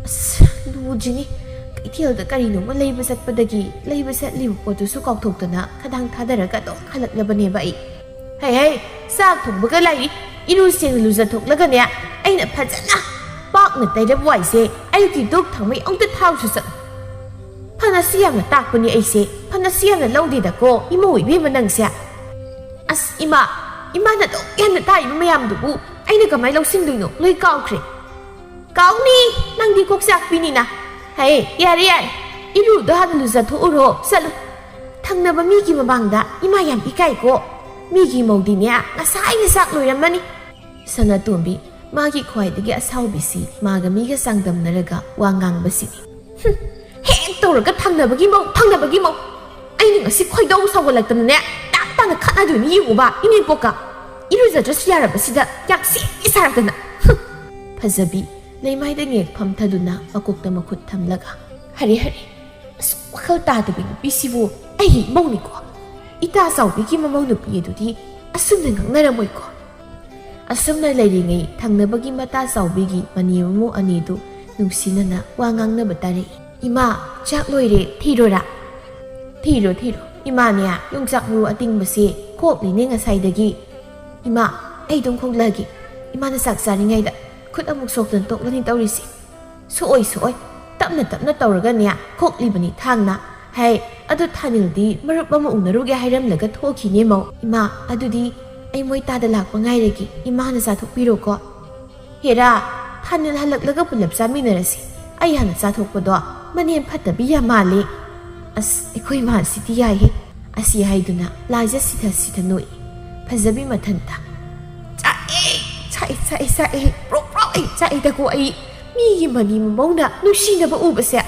ꯑꯁ, ꯂꯨꯗ꯭ꯔꯤꯅꯤ꯫ ꯀꯩꯊꯦꯜꯗ ꯀꯔꯤꯅꯣꯃ ꯂꯩꯕ ꯆꯠꯄꯗꯒꯤ ꯂꯩꯕ ꯆꯠꯂꯤꯕ ꯄꯣꯠꯇꯨꯁꯨ ꯀꯥꯎꯊꯣꯛꯇꯅ ꯈꯗꯥꯡ ꯊꯥꯗꯔꯒ ꯑꯗꯨꯝ ꯍꯜꯂꯛꯂꯕꯅꯦꯕ ꯑꯩ꯫ ꯍꯩ ꯍꯩ, ꯆꯥꯛ ꯊꯣꯡꯕꯒ ꯂꯥꯏꯔꯤ, ꯏꯔꯨ ꯁꯦꯡꯅ ꯂꯨꯖꯊꯣꯛꯂꯒꯅꯦ ꯑꯩꯅ ꯐꯖꯅ ꯄꯥꯛꯅ ꯇꯩꯔꯕ ꯋꯥꯏꯁꯦ ꯑꯌꯨꯛꯀꯤ ꯙꯨꯞ ꯊꯥꯎꯃꯩ ꯑꯃꯨꯛꯇ ꯊꯥꯎꯁꯨ ꯆꯠꯂꯨ꯫ ꯐꯅꯁꯨ ꯌꯥꯝꯅ ꯇꯥꯛꯄꯅꯤ ꯑꯩꯁꯦ, ꯐꯅꯁꯨ ꯌꯥꯝꯅ ꯂꯧꯗꯦꯗꯀꯣ ꯏꯃꯧ ꯏꯕꯦꯝꯃ ꯅꯪꯁꯦ꯫ ꯑꯁ ꯏꯃꯥ, ꯏꯃꯥꯅ ꯑꯗꯨꯛ ꯌꯥꯝꯅ ꯇꯥꯛꯏꯕ ꯃꯌꯥꯝꯗꯨꯕꯨ ꯑꯩꯅ ꯀꯃꯥꯏꯅ ꯂꯧꯁꯤꯟꯗꯣꯏꯅꯣ? ꯂꯣꯏ ꯀꯥꯎꯈ꯭ꯔꯦ꯫" "ꯀꯥꯎꯅꯤ, ꯅꯪꯗꯤ ꯀꯣꯛ ꯆꯥꯛꯄꯤꯅꯤꯅ꯫ ꯍꯩ, ꯌꯥꯔꯦ ꯌꯥꯔꯦ꯫ "ꯏꯔꯨꯗꯣ ꯍꯥꯟꯅ ꯂꯨꯖꯊꯣꯛꯎꯔꯣ, ꯆꯠꯂꯨ꯫ ꯊꯪꯅꯕ ꯃꯤꯒꯤ ꯃꯃꯥꯡꯗ ꯏꯃꯥ ꯌꯥꯝ ꯏꯀꯥꯏꯀꯣ꯫ ꯃꯤꯒꯤ ꯃꯧꯗꯤꯅꯦ ꯉꯁꯥꯏꯅ ꯆꯥꯛ ꯂꯣꯏꯔꯝꯃꯅꯤ꯫" ꯁꯅꯥꯇꯣꯝꯕꯤ ꯃꯥꯒꯤ ꯈ꯭ꯋꯥꯏꯗꯒꯤ ꯑꯁꯥꯎꯕꯤꯁꯤ ꯃꯥꯒ ꯃꯤꯒ ꯆꯥꯡꯗꯝꯅꯔꯒ ꯋꯥ ꯉꯥꯡꯕꯁꯤꯅꯤ꯫ "ꯍꯨꯝ, ꯍꯦꯛ ꯇꯧꯔꯒ ꯊꯪꯅꯕꯒꯤ ꯃꯧ, ꯊꯪꯅꯕꯒꯤ ꯃꯧ꯫ ꯑꯩꯅ ꯉꯁꯤ ꯈꯣꯏꯗꯧ ꯁꯥꯎꯒꯠꯂꯛꯇꯅꯅꯦ ꯇꯥꯛ ꯇꯥꯅ ꯈꯠꯅꯗꯣꯏꯅꯤ ꯌꯦꯡꯉꯨꯕ ꯏꯅꯦꯝꯄꯣꯛꯀ꯫ ꯏꯔꯨꯖꯗ꯭ꯔꯁꯨ ꯌꯥꯔꯕꯁꯤꯗ ꯌꯥꯝ ꯁꯤꯡꯉꯤ ꯁꯥꯔꯛꯇꯅ꯫ ꯍꯨꯝ꯫" ꯐꯖꯕꯤ ꯂꯩꯃꯥꯏꯗ ꯉꯦꯛ ꯐꯝꯊꯗꯨꯅ ꯃꯀꯣꯛꯇ ꯃꯈꯨꯠ ꯊꯝꯂꯒ, "ꯍꯔꯦ ꯍꯔꯦ, ꯑꯁ, ꯋꯥꯈꯜ ꯇꯥꯗꯕꯤ ꯅꯨꯄꯤꯁꯤꯕꯨ ꯑꯩꯒꯤ ꯏꯃꯧꯅꯤꯀꯣ꯫ ꯏꯇꯥ ꯆꯥꯎꯕꯤꯒꯤ ꯃꯃꯧ ꯅꯨꯄꯤ ꯑꯗꯨꯗꯤ ꯑꯁꯨꯝꯅ ꯉꯥꯡꯅꯔꯝꯃꯣꯏꯀꯣ꯫" ꯑꯁꯨꯝꯅ ꯂꯩꯔꯤꯉꯩ ꯊꯪꯅꯕꯒꯤ ꯃꯇꯥ ꯆꯥꯎꯕꯤꯒꯤ ꯃꯅꯦꯝ ꯃꯃꯧ ꯑꯅꯤꯗꯨ ꯅꯨꯡꯁꯤꯅꯅ ꯋꯥ ꯉꯥꯡꯅꯕ ꯇꯥꯔꯛꯏ꯫ "ꯏꯃꯥ, ꯆꯥꯛ ꯂꯣꯏꯔꯦ, ꯊꯤꯔꯣꯔꯥ?" "ꯊꯤꯔꯣ, ꯊꯤꯔꯣ꯫ ꯏꯃꯥꯅꯦ, ꯌꯣꯡꯆꯥꯛ ꯃꯔꯨ ꯑꯇꯤꯡꯕꯁꯦ ꯈꯣꯛꯂꯤꯅꯦ ꯉꯁꯥꯏꯗꯒꯤ꯫ ꯏꯃꯥ, ꯑꯩ ꯑꯗꯨꯝ ꯈꯣꯛꯂꯛꯑꯒꯦ꯫ ꯏꯃꯥꯅ ꯆꯥꯛ ꯆꯥꯔꯤꯉꯩꯗ ꯈꯨꯠ ꯑꯃꯨꯛ ꯁꯣꯛꯇꯅ ꯇꯣꯛꯂꯅꯤ ꯇꯧꯔꯤꯁꯦ꯫ ꯁꯣꯛꯑꯣꯏ, ꯁꯣꯛꯑꯣꯏ꯫ ꯇꯞꯅ ꯇꯞꯅ ꯇꯧꯔꯒꯅꯦ ꯈꯣꯛꯂꯤꯕꯅꯤ ꯊꯥꯡꯅ꯫ ꯍꯥꯏ, ꯑꯗꯨ ꯊꯥꯅꯤꯜꯗꯤ ꯃꯔꯨꯞ ꯑꯃ ꯎꯅꯔꯨꯒꯦ ꯍꯥꯏꯔꯝꯂꯒ ꯊꯣꯛꯈꯤꯅꯦ ꯃꯧ꯫ ꯏꯃꯥ, ꯑꯗꯨꯗꯤ ꯑꯩ ꯃꯣꯏ ꯇꯥꯗ ꯂꯥꯛꯄ ꯉꯥꯏꯔꯒꯦ꯫ ꯏꯃꯥꯅ ꯆꯥꯊꯣꯛꯄꯤꯔꯣꯀꯣ꯫" "ꯍꯦꯔꯥ, ꯊꯥꯅꯤꯜ ꯍꯜꯂꯛꯂꯒ ꯄꯨꯂꯞ ꯆꯥꯃꯤꯟꯅꯔꯁꯤ꯫ ꯑꯩ ꯍꯥꯟꯅ ꯆꯥꯊꯣꯛꯄꯗꯣ ꯃꯅꯦꯝ ꯐꯠꯇꯕꯤ ꯌꯥꯝ ꯃꯥꯜꯂꯦ꯫ ꯑꯁ, ꯑꯩꯈꯣꯏ ꯃꯥꯁꯤꯗꯤ ꯌꯥꯏꯍꯦ꯫" ꯑꯁꯤ ꯍꯥꯏꯗꯨꯅ ꯂꯥꯏꯖ ꯁꯤꯊ ꯁꯤꯊ ꯅꯣꯛꯏ꯫ ꯐꯖꯕꯤ ꯃꯊꯟꯇ, "ꯆꯥꯛꯑꯦ, ꯆꯥꯛꯑꯦ, ꯆꯥꯛꯑꯦ, ꯆꯥꯛꯑꯦ, ꯄ꯭ꯔꯣꯛ ꯄ꯭ꯔꯣꯛ ꯑꯩ ꯆꯥꯛꯑꯦꯗꯀꯣ ꯑꯩ꯫ ꯃꯤꯒꯤ ꯃꯅꯦꯝ ꯃꯃꯧꯅ ꯅꯨꯡꯁꯤꯅꯕ ꯎꯕꯁꯦ꯫"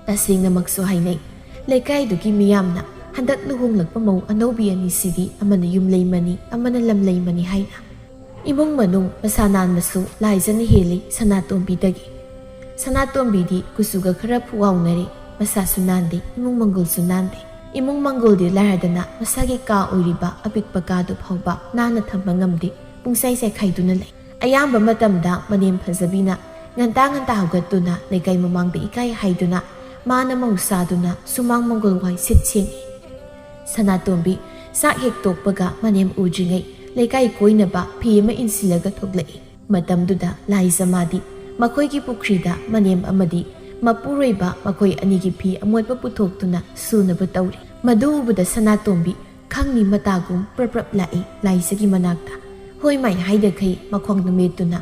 ꯇꯁꯦꯡꯅꯃꯛꯁꯨ ꯍꯥꯏꯅꯩ꯫ ꯂꯩꯀꯥꯏꯗꯨꯒꯤ ꯃꯤꯌꯥꯝꯅ ꯍꯟꯗꯛ ꯂꯨꯍꯣꯡꯂꯛꯄ ꯃꯧ ꯑꯅꯧꯕꯤ ꯑꯅꯤꯁꯤꯗꯤ ꯑꯃꯅ ꯌꯨꯝ ꯂꯩꯃꯅꯤ, ꯑꯃꯅ ꯂꯝ ꯂꯩꯃꯅꯤ ꯍꯥꯏꯅ꯫ ꯏꯃꯨꯡ ꯃꯅꯨꯡ ꯃꯁꯥ ꯅꯥꯟꯕꯁꯨ ꯂꯥꯏꯖꯅ ꯍꯦꯜꯂꯤ ꯁꯅꯥꯇꯣꯝꯕꯤꯗꯒꯤ꯫ ꯁꯅꯥꯇꯣꯝꯕꯤꯗꯤ ꯀꯨꯆꯨꯒ ꯈꯔ ꯐꯨꯋꯥꯎꯅꯔꯦ, ꯃꯁꯥꯁꯨ ꯅꯥꯟꯗꯦ, ꯏꯃꯨꯡ ꯃꯪꯒꯣꯜꯁꯨ ꯅꯥꯟꯗꯦ꯫ ꯏꯃꯨꯡ ꯃꯪꯒꯣꯜꯗꯤ ꯂꯥꯏꯔꯗꯅ ꯃꯁꯥꯒꯤ ꯀꯥ ꯑꯣꯏꯔꯤꯕ ꯑꯄꯤꯛꯄ ꯀꯥꯗꯨ ꯐꯥꯎꯕ ꯅꯥꯟꯅ ꯊꯝꯕ ꯉꯝꯗꯦ, ꯄꯨꯡꯆꯥꯏ ꯆꯥꯏꯈꯥꯏꯗꯨꯅ ꯂꯩ꯫ ꯑꯌꯥꯝꯕ ꯃꯇꯝꯗ ꯃꯅꯦꯝ ꯐꯖꯕꯤꯅ ꯉꯟꯇꯥ ꯉꯟꯇꯥ ꯍꯧꯒꯠꯇꯨꯅ ꯂꯩꯀꯥꯏ ꯃꯃꯥꯡꯗ ꯏꯀꯥꯏ ꯍꯥꯏꯗꯨꯅ ꯃꯥꯅ ꯃꯧ ꯁꯥꯗꯨꯅ ꯁꯨꯃꯥꯡ ꯃꯪꯒꯣꯜ ꯋꯥꯏ ꯁꯤꯠ ꯁꯦꯡꯏ꯫ ꯁꯅꯥꯇꯣꯝꯕꯤ ꯆꯥꯛ ꯍꯦꯛ ꯇꯣꯛꯄꯒ ꯃꯅꯦꯝ ꯎꯗ꯭ꯔꯤꯉꯩ ꯂꯩꯀꯥꯏ ꯀꯣꯏꯅꯕ ꯐꯤ ꯑꯃ ꯏꯟꯁꯤꯜꯂꯒ ꯊꯣꯛꯂꯛꯏ꯫ ꯃꯇꯝꯗꯨꯗ ꯂꯥꯏꯖꯃꯥꯗꯤ ꯃꯈꯣꯏꯒꯤ ꯄꯨꯈ꯭ꯔꯤꯗ ꯃꯅꯦꯝ ꯑꯃꯗꯤ ꯃꯄꯨꯔꯣꯏꯕ ꯃꯈꯣꯏ ꯑꯅꯤꯒꯤ ꯐꯤ ꯑꯃꯣꯠꯄ ꯄꯨꯊꯣꯛꯇꯨꯅ ꯁꯨꯅꯕ ꯇꯧꯔꯤ꯫ ꯃꯗꯨ ꯎꯕꯗ ꯁꯅꯥꯇꯣꯝꯕꯤ ꯈꯪꯅꯤ ꯃꯇꯥꯒꯨꯝ ꯄ꯭ꯔꯞ ꯄ꯭ꯔꯞ ꯂꯥꯛꯏ ꯂꯥꯏꯖꯒꯤ ꯃꯅꯥꯛꯇ꯫ ꯍꯣꯏ ꯃꯥꯏ ꯍꯥꯏꯗꯈꯩ ꯃꯈꯣꯡꯗꯨ ꯃꯦꯠꯇꯨꯅ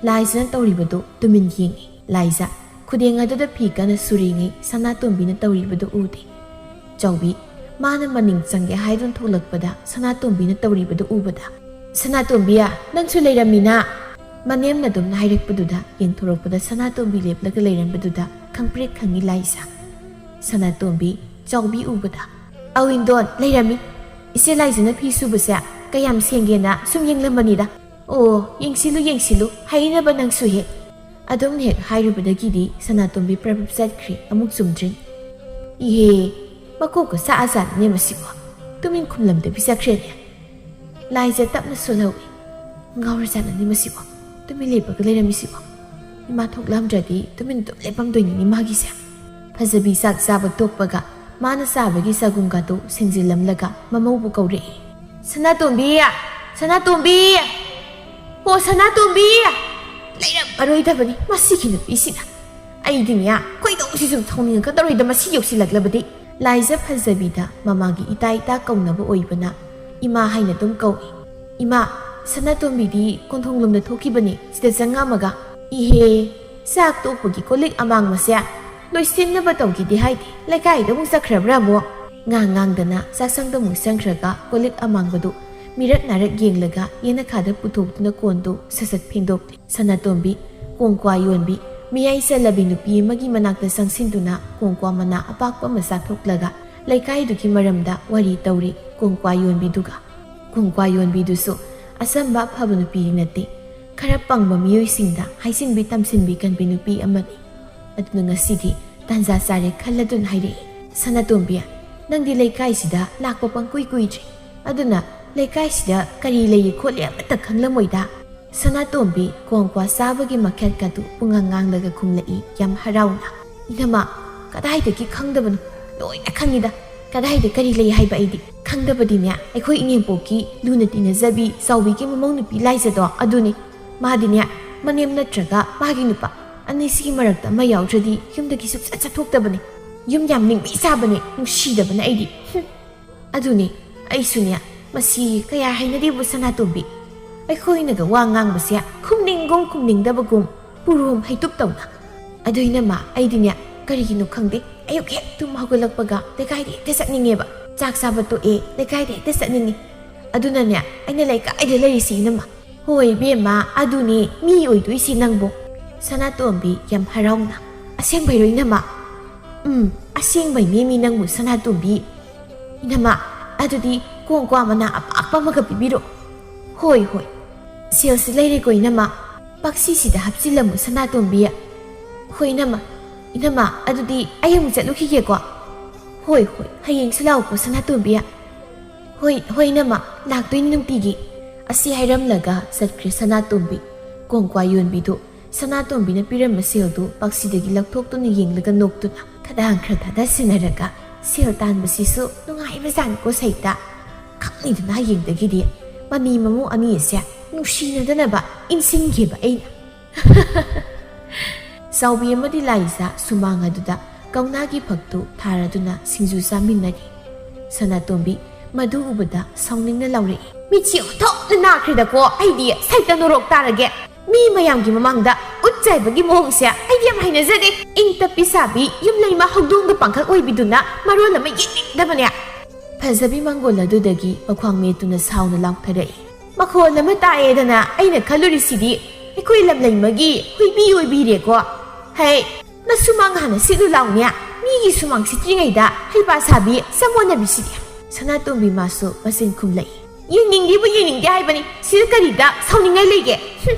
ꯂꯥꯏꯖꯅ ꯇꯧꯔꯤꯕꯗꯨ ꯇꯨꯃꯤꯟ ꯌꯦꯡꯏ꯫ ꯂꯥꯏꯖ, ꯈꯨꯗꯦꯡ ꯑꯗꯨꯗ ꯐꯤ ꯀꯟꯅ ꯁꯨꯔꯤꯉꯩ ꯁꯅꯥꯇꯣꯝꯕꯤꯅ ꯇꯧꯔꯤꯕꯗꯨ ꯎꯗꯦ꯫ ꯆꯥꯎꯕꯤ, ꯃꯥꯅ ꯃꯅꯤꯡ ꯆꯪꯒꯦ ꯍꯥꯏꯗꯨꯅ ꯊꯣꯛꯂꯛꯄꯗ ꯁꯅꯥꯇꯣꯝꯕꯤꯅ ꯇꯧꯔꯤꯕꯗꯨ ꯎꯕꯗ, "ꯁꯅꯥꯇꯣꯝꯕꯤ, ꯅꯪꯁꯨ ꯂꯩꯔꯝꯃꯤꯅ?" ꯃꯅꯦꯝꯅ ꯑꯗꯨꯝꯅ ꯍꯥꯏꯔꯛꯄꯗꯨꯗ ꯌꯦꯡꯊꯣꯔꯛꯄꯗ ꯁꯅꯥꯇꯣꯝꯕꯤ ꯂꯦꯞꯂꯒ ꯂꯩꯔꯝꯕꯗꯨꯗ ꯈꯪꯄ꯭ꯔꯦꯛ ꯈꯪꯉꯤ ꯂꯥꯏꯖ꯫ ꯁꯅꯥꯇꯣꯝꯕꯤ, ꯆꯥꯎꯕꯤ ꯎꯕꯗ, "ꯑꯧ ꯏꯟꯗꯣꯟ, ꯂꯩꯔꯝꯃꯤ꯫ ꯏꯆꯦ ꯂꯥꯏꯖꯅ ꯐꯤ ꯁꯨꯕꯁꯦ ꯀꯌꯥꯝ ꯁꯦꯡꯒꯦꯅ ꯁꯨꯝ ꯌꯦꯡꯂꯝꯕꯅꯤꯗ꯫ ꯑꯣ, ꯌꯦꯡꯁꯤꯜꯂꯨ, ꯌꯦꯡꯁꯤꯜꯂꯨ, ꯍꯩꯅꯕ ꯅꯪꯁꯨ ꯍꯦꯛ꯫" ꯑꯗꯨꯝ ꯍꯦꯛ ꯍꯥꯏꯔꯨꯕꯗꯒꯤꯗꯤ ꯁꯅꯥꯇꯣꯝꯕꯤ ꯄ꯭ꯔꯞ ꯄ꯭ꯔꯞ ꯆꯠꯈ꯭ꯔꯦ, ꯑꯃꯨꯛ ꯆꯨꯝꯗ꯭ꯔꯤꯡ꯫ "ꯏꯍꯦ, ꯃꯀꯣꯛꯀ ꯆꯥꯛꯑꯖꯥꯠꯅꯤꯅꯦ ꯃꯁꯤꯕꯣ꯫ ꯇꯨꯃꯤꯟ ꯈꯨꯝꯂꯝꯗꯕꯤ ꯆꯠꯈ꯭ꯔꯦꯅꯦ꯫" ꯂꯥꯏꯖ ꯇꯞꯅ ꯁꯣꯜꯍꯧꯏ꯫ "ꯉꯥꯎꯔꯖꯥꯠꯂꯅꯤ ꯃꯁꯤꯕꯣ, ꯇꯨꯃꯤꯟ ꯂꯦꯞꯄꯒ ꯂꯩꯔꯝꯃꯤꯁꯤꯕꯣ꯫ ꯏꯃꯥ ꯊꯣꯛꯂꯛꯑꯝꯗ꯭ꯔꯗꯤ ꯇꯨꯃꯤꯟ ꯑꯗꯨꯝ ꯂꯦꯞꯄꯝꯗꯣꯏꯅꯤꯅꯦ ꯃꯥꯒꯤꯁꯦ꯫" ꯐꯖꯕꯤ ꯆꯥꯛ ꯆꯥꯕ ꯇꯣꯛꯄꯒ ꯃꯥꯅ ꯆꯥꯕꯒꯤ ꯆꯒꯨꯝꯒꯗꯨ ꯁꯦꯡꯖꯤꯜꯂꯝꯂꯒ ꯃꯃꯧꯕꯨ ꯀꯧꯔꯛꯏ꯫ "ꯁꯅꯥꯇꯣꯝꯕꯤ! ꯁꯅꯥꯇꯣꯝꯕꯤ! ꯍꯣ ꯁꯅꯥꯇꯣꯝꯕꯤ!" ꯂꯩꯔꯝꯃꯔꯣꯏꯗꯕꯅꯤ ꯃꯁꯤꯒꯤ ꯅꯨꯄꯤꯁꯤꯅ꯫ ꯑꯩꯗꯤꯅꯦ, ꯈꯣꯏꯗꯧꯁꯤ ꯁꯨꯝ ꯁꯥꯎꯅꯤꯡꯉꯛꯀꯗꯧꯔꯦꯗ ꯃꯁꯤ ꯌꯧꯁꯤꯜꯂꯛꯂꯕꯗꯤ꯫ ꯂꯥꯏꯖ ꯐꯖꯕꯤꯗ ꯃꯃꯥꯒꯤ ꯏꯇꯥ ꯏꯇꯥ ꯀꯧꯅꯕ ꯑꯣꯏꯕꯅ ꯏꯃꯥ ꯍꯥꯏꯅ ꯑꯗꯨꯝ ꯀꯧꯏ꯫ "ꯏꯃꯥ, ꯁꯅꯥꯇꯣꯝꯕꯤꯗꯤ ꯀꯣꯟꯊꯣꯡꯂꯣꯝꯗ ꯊꯣꯛꯈꯤꯕꯅꯤ, ꯁꯤꯗ ꯆꯪꯉꯝꯃꯒ꯫" "ꯏꯍꯦ, ꯆꯥꯛ ꯇꯣꯛꯄꯒꯤ ꯀꯣꯜꯂꯤꯛ ꯑꯃꯥꯡꯕꯁꯦ ꯂꯣꯏꯁꯤꯟꯅꯕ ꯇꯧꯒꯦꯗꯤ ꯍꯥꯏꯗꯦ, ꯂꯩꯀꯥꯏꯗ ꯑꯃꯨꯛ ꯆꯠꯈ꯭ꯔꯕ꯭ꯔꯥ ꯑꯃꯨꯛ?" ꯉꯥꯡ ꯉꯥꯡꯗꯅ ꯆꯥꯛꯁꯪꯗ ꯑꯃꯨꯛ ꯆꯪꯈ꯭ꯔꯒ ꯀꯣꯜꯂꯤꯛ ꯑꯃꯥꯡꯕꯗꯨ ꯃꯤꯔꯛ ꯅꯥꯔꯛ ꯌꯦꯡꯂꯒ ꯌꯦꯅꯈꯥꯗ ꯄꯨꯊꯣꯛꯇꯨꯅ ꯀꯣꯟꯗꯨ ꯁꯠ ꯁꯠ ꯐꯦꯡꯗꯣꯛꯂꯤ꯫ ꯁꯅꯥꯇꯣꯝꯕꯤ, ꯀꯣꯡꯀ꯭ꯋꯥ ꯌꯣꯟꯕꯤ, ꯃꯤꯌꯥꯏ ꯆꯜꯂꯕꯤ ꯅꯨꯄꯤ ꯑꯃꯒꯤ ꯃꯅꯥꯛꯇ ꯆꯪꯁꯤꯟꯗꯨꯅ ꯀꯣꯡꯀ꯭ꯋꯥ ꯃꯅꯥ ꯑꯄꯥꯛꯄ ꯑꯃ ꯆꯥꯊꯣꯛꯂꯒ ꯂꯩꯀꯥꯏꯗꯨꯒꯤ ꯃꯔꯝꯗ ꯋꯥꯔꯤ ꯇꯧꯔꯤ ꯀꯣꯡꯀ꯭ꯋꯥ ꯌꯣꯟꯕꯤꯗꯨꯒ꯫ ꯀꯣꯡꯀ꯭ꯋꯥ ꯌꯣꯟꯕꯤꯗꯨꯁꯨ ꯑꯆꯝꯕ ꯑꯐꯕ ꯅꯨꯄꯤꯗꯤ ꯅꯠꯇꯦ꯫ ꯈꯔ ꯄꯪꯕ ꯃꯤꯑꯣꯏꯁꯤꯡꯗ ꯍꯥꯏꯖꯤꯟꯕꯤ ꯇꯝꯁꯤꯟꯕꯤ ꯀꯟꯕꯤ ꯅꯨꯄꯤ ꯑꯃꯅꯤ꯫ ꯑꯗꯨꯅ ꯉꯁꯤꯗꯤ ꯇꯥꯟꯖꯥ ꯆꯥꯔꯦ ꯈꯜꯂꯗꯨꯅ ꯍꯥꯏꯔꯛꯏ, "ꯁꯅꯥꯇꯣꯝꯕꯤ, ꯅꯪꯗꯤ ꯂꯩꯀꯥꯏꯁꯤꯗ ꯂꯥꯛꯄ ꯄꯪꯀꯨꯏ ꯀꯨꯏꯗ꯭ꯔꯤ꯫ ꯑꯗꯨꯅ ꯂꯩꯀꯥꯏꯁꯤꯗ ꯀꯔꯤ ꯂꯩ ꯈꯣꯠꯂꯤ ꯑꯃꯠꯇ ꯈꯪꯂꯝꯃꯣꯏꯗ?" ꯁꯅꯥꯇꯣꯝꯕꯤ ꯀꯣꯡꯀ꯭ꯋꯥ ꯆꯥꯕꯒꯤ ꯃꯈꯦꯜꯀꯗꯨ ꯄꯨꯡꯉꯥꯡ ꯉꯥꯡꯂꯒ ꯈꯨꯝꯂꯛꯏ ꯌꯥꯝ ꯍꯔꯥꯎꯅ꯫ "ꯏꯅꯝꯃ, ꯀꯗꯥꯏꯗꯒꯤ ꯈꯪꯗꯕꯅꯣ? ꯂꯣꯏꯅ ꯈꯪꯉꯤꯗ꯫ ꯀꯗꯥꯏꯗ ꯀꯔꯤ ꯂꯩ ꯍꯥꯏꯕ ꯑꯩꯗꯤ?" "ꯈꯪꯗꯕꯗꯤꯅꯦ, ꯑꯩꯈꯣꯏ ꯏꯅꯦꯝꯄꯣꯛꯀꯤ ꯂꯨꯅ ꯇꯤꯟꯅꯖꯕꯤ ꯆꯥꯎꯕꯤꯒꯤ ꯃꯃꯧ ꯅꯨꯄꯤ ꯂꯥꯏꯖꯗꯣ ꯑꯗꯨꯅꯤ꯫ ꯃꯥꯗꯤꯅꯦ, ꯃꯅꯦꯝ ꯅꯠꯇ꯭ꯔꯒ ꯃꯥꯒꯤ ꯅꯨꯄꯥ ꯑꯅꯤꯁꯤꯒꯤ ꯃꯔꯛꯇ ꯑꯃ ꯌꯥꯎꯗ꯭ꯔꯗꯤ ꯌꯨꯝꯗꯒꯤ ꯁꯨꯛꯆꯠ ꯆꯠꯊꯣꯛꯇꯕꯅꯦ꯫ ꯌꯨꯝ ꯌꯥꯝ ꯅꯤꯡꯕꯤ ꯆꯥꯕꯅꯦ, ꯅꯨꯡꯁꯤꯗꯕꯅ ꯑꯩꯗꯤ꯫" "ꯍꯨꯝ꯫ ꯑꯗꯨꯅꯦ, ꯑꯩꯁꯨꯅꯦ, ꯃꯁꯤ ꯀꯌꯥ ꯍꯩꯅꯗꯦꯕꯨ ꯁꯅꯥꯇꯣꯝꯕꯤ꯫ ꯑꯩꯈꯣꯏꯅꯒ ꯋꯥ ꯉꯥꯡꯕꯁꯦ ꯈꯨꯝꯅꯤꯡꯒꯨꯝ ꯈꯨꯝꯅꯤꯡꯗꯕꯒꯨꯝ ꯄꯨꯔꯣꯝ ꯍꯩꯇꯨꯞ ꯇꯧꯅ꯫ ꯑꯗꯨ ꯏꯅꯝꯃ, ꯑꯩꯗꯤꯅꯦ, ꯀꯔꯤꯒꯤꯅꯣ ꯈꯪꯗꯦ, ꯑꯌꯨꯛ ꯍꯦꯛ ꯇꯨꯝ ꯍꯧꯒꯠꯂꯛꯄꯒ ꯂꯩꯀꯥꯏꯗ ꯍꯦꯛꯇ ꯆꯠꯅꯤꯡꯉꯦꯕ꯫ ꯆꯥꯛ ꯆꯥꯕ ꯇꯣꯛꯑꯦ, ꯂꯩꯀꯥꯏꯗ ꯍꯦꯛꯇ ꯆꯠꯅꯤꯡꯉꯦ꯫ ꯑꯗꯨꯅꯅꯦ, ꯑꯩꯅ ꯂꯩꯀꯥꯏꯗ ꯂꯩꯔꯤꯁꯤ ꯏꯅꯝꯃ꯫ ꯍꯣꯏ ꯏꯕꯦꯝꯃ, ꯑꯗꯨꯅꯦ ꯃꯤ ꯑꯣꯏꯗꯣꯏꯁꯤ ꯅꯪꯕꯨ꯫ ꯁꯅꯥꯇꯣꯝꯕꯤ ꯌꯥꯝ ꯍꯔꯥꯎꯅ, "ꯑꯁꯦꯡꯕꯩꯔꯣ ꯏꯅꯝꯃ?" "ꯎꯝ, ꯑꯁꯦꯡꯕꯩꯅꯦ ꯃꯤ ꯅꯪꯕꯨ ꯁꯅꯥꯇꯣꯝꯕꯤ꯫ ꯏꯅꯝꯃ, ꯑꯗꯨꯗꯤ ꯀꯣꯡꯀ꯭ꯋꯥ ꯃꯅꯥ ꯑꯄꯥꯛꯄ ꯑꯃꯒ ꯄꯤꯕꯤꯔꯣ꯫" "ꯍꯣꯏ, ꯍꯣꯏ꯫ ꯁꯦꯜꯁꯤ ꯂꯩꯔꯦꯀꯣ ꯏꯅꯝꯃ꯫ ꯄꯥꯛꯁꯤꯁꯤꯗ ꯍꯥꯞꯆꯤꯜꯂꯝꯃꯨ ꯁꯅꯥꯇꯣꯝꯕꯤ꯫" "ꯍꯣꯏ ꯏꯅꯝꯃ꯫ ꯏꯅꯝꯃ, ꯑꯗꯨꯗꯤ ꯑꯩ ꯑꯃꯨꯛ ꯆꯠꯂꯨꯈꯤꯒꯦꯀꯣ꯫" "ꯍꯣꯏ, ꯍꯣꯏ, ꯍꯌꯦꯡꯁꯨ ꯂꯥꯛꯎꯀꯣ ꯁꯅꯥꯇꯣꯝꯕꯤ꯫" "ꯍꯣꯏ, ꯍꯣꯏ ꯏꯅꯝꯃ, ꯂꯥꯛꯇꯣꯏꯅꯤ ꯅꯨꯡꯇꯤꯒꯤ꯫" ꯑꯁꯤ ꯍꯥꯏꯔꯝꯂꯒ ꯆꯠꯈ꯭ꯔꯦ ꯁꯅꯥꯇꯣꯝꯕꯤ꯫ ꯀꯣꯡꯀ꯭ꯋꯥ ꯌꯣꯟꯕꯤꯗꯨ ꯁꯅꯥꯇꯣꯝꯕꯤꯅ ꯄꯤꯔꯝꯕ ꯁꯦꯜꯗꯨ ꯄꯥꯛꯁꯤꯗꯒꯤ ꯂꯧꯊꯣꯛꯇꯨꯅ ꯌꯦꯡꯂꯒ ꯅꯣꯛꯇꯨꯅ, "ꯈꯗꯥꯡ ꯈꯔ ꯊꯥꯗꯁꯤꯟꯅꯔꯒ ꯁꯦꯜ ꯇꯥꯟꯕꯁꯤꯁꯨ ꯅꯨꯡꯉꯥꯏꯕꯖꯥꯠꯅꯤꯀꯣ ꯁꯩꯇ꯫" ꯈꯪꯂꯤꯗꯅ ꯍꯌꯦꯡꯗꯒꯤꯗꯤ ꯃꯅꯤ ꯃꯃꯧ ꯑꯅꯤ ꯑꯁꯦ ꯅꯨꯡꯁꯤꯅꯗꯅꯕ ꯏꯟꯁꯤꯟꯒꯦꯕ ꯑꯩꯅ꯫ ꯆꯥꯎꯕꯤ ꯑꯃꯗꯤ ꯂꯥꯏꯖꯥ ꯁꯨꯃꯥꯡ ꯑꯗꯨꯗ ꯀꯧꯅꯥꯒꯤ ꯐꯛꯇꯨ ꯊꯥꯔꯗꯨꯅ ꯁꯤꯡꯖꯨ ꯆꯥꯃꯤꯟꯅꯔꯤ꯫ ꯁꯅꯥꯇꯣꯝꯕꯤ ꯃꯗꯨ ꯎꯕꯗ ꯁꯥꯎꯅꯤꯡꯅ ꯂꯥꯎꯔꯛꯏ, "ꯃꯤꯠꯁꯤ ꯑꯣꯟꯊꯣꯛꯅ ꯅꯥꯈ꯭ꯔꯦꯗꯀꯣ, ꯑꯩꯗꯤ ꯁꯩꯇ ꯅꯣꯔꯣꯛ ꯇꯥꯔꯒꯦ꯫ ꯃꯤ ꯃꯌꯥꯝꯒꯤ ꯃꯃꯥꯡꯗ ꯎꯠ ꯆꯥꯏꯕꯒꯤ ꯃꯑꯣꯡꯁꯦ ꯑꯩꯗꯤ ꯌꯥꯝ ꯍꯩꯅꯖꯗꯦ꯫ ꯏꯪ ꯇꯞꯄꯤ ꯁꯥꯕꯤ ꯌꯨꯝꯂꯩꯃ ꯍꯧꯗꯣꯡꯒ ꯄꯥꯡꯈꯛ ꯑꯣꯏꯕꯤꯗꯨꯅ ꯃꯔꯣꯜ ꯑꯃ ꯌꯦꯡꯅꯤꯡꯗꯕꯅꯦ꯫" ꯐꯖꯕꯤ ꯃꯪꯒꯣꯜ ꯑꯗꯨꯗꯒꯤ ꯃꯈ꯭ꯋꯥꯡ ꯃꯦꯠꯇꯨꯅ ꯁꯥꯎꯅ ꯂꯥꯎꯊꯔꯛꯏ꯫ "ꯃꯈꯣꯜ ꯑꯃ ꯇꯥꯏꯌꯦꯗꯅ ꯑꯩꯅ ꯈꯜꯂꯨꯔꯤꯁꯤꯗꯤ ꯑꯩꯈꯣꯏ ꯂꯝꯂꯩꯃꯒꯤ ꯍꯨꯏꯕꯤ ꯑꯣꯏꯕꯤꯔꯦꯀꯣ꯫ ꯍꯩ, ꯅꯁꯨꯃꯥꯡ ꯍꯥꯟꯅ ꯁꯤꯠꯂꯨ ꯂꯥꯎꯅꯦ꯫ ꯃꯤꯒꯤ ꯁꯨꯃꯥꯡ ꯁꯤꯠꯇ꯭ꯔꯤꯉꯩꯗ ꯍꯩꯄꯥ ꯁꯥꯕꯤ ꯆꯃꯣꯠꯅꯕꯤꯁꯤꯗꯤ꯫" ꯁꯅꯥꯇꯣꯝꯕꯤ ꯃꯥꯁꯨ ꯃꯆꯤꯟ ꯈꯨꯝꯂꯛꯏ꯫ "ꯌꯦꯡꯅꯤꯡꯗꯦꯕꯨ ꯌꯦꯡꯅꯤꯡꯗꯦ ꯍꯥꯏꯕꯅꯤ, ꯁꯤꯗ ꯀꯔꯤꯗ ꯁꯥꯎꯅꯤꯡꯉꯥꯏ ꯂꯩꯒꯦ? ꯍꯨꯝ!"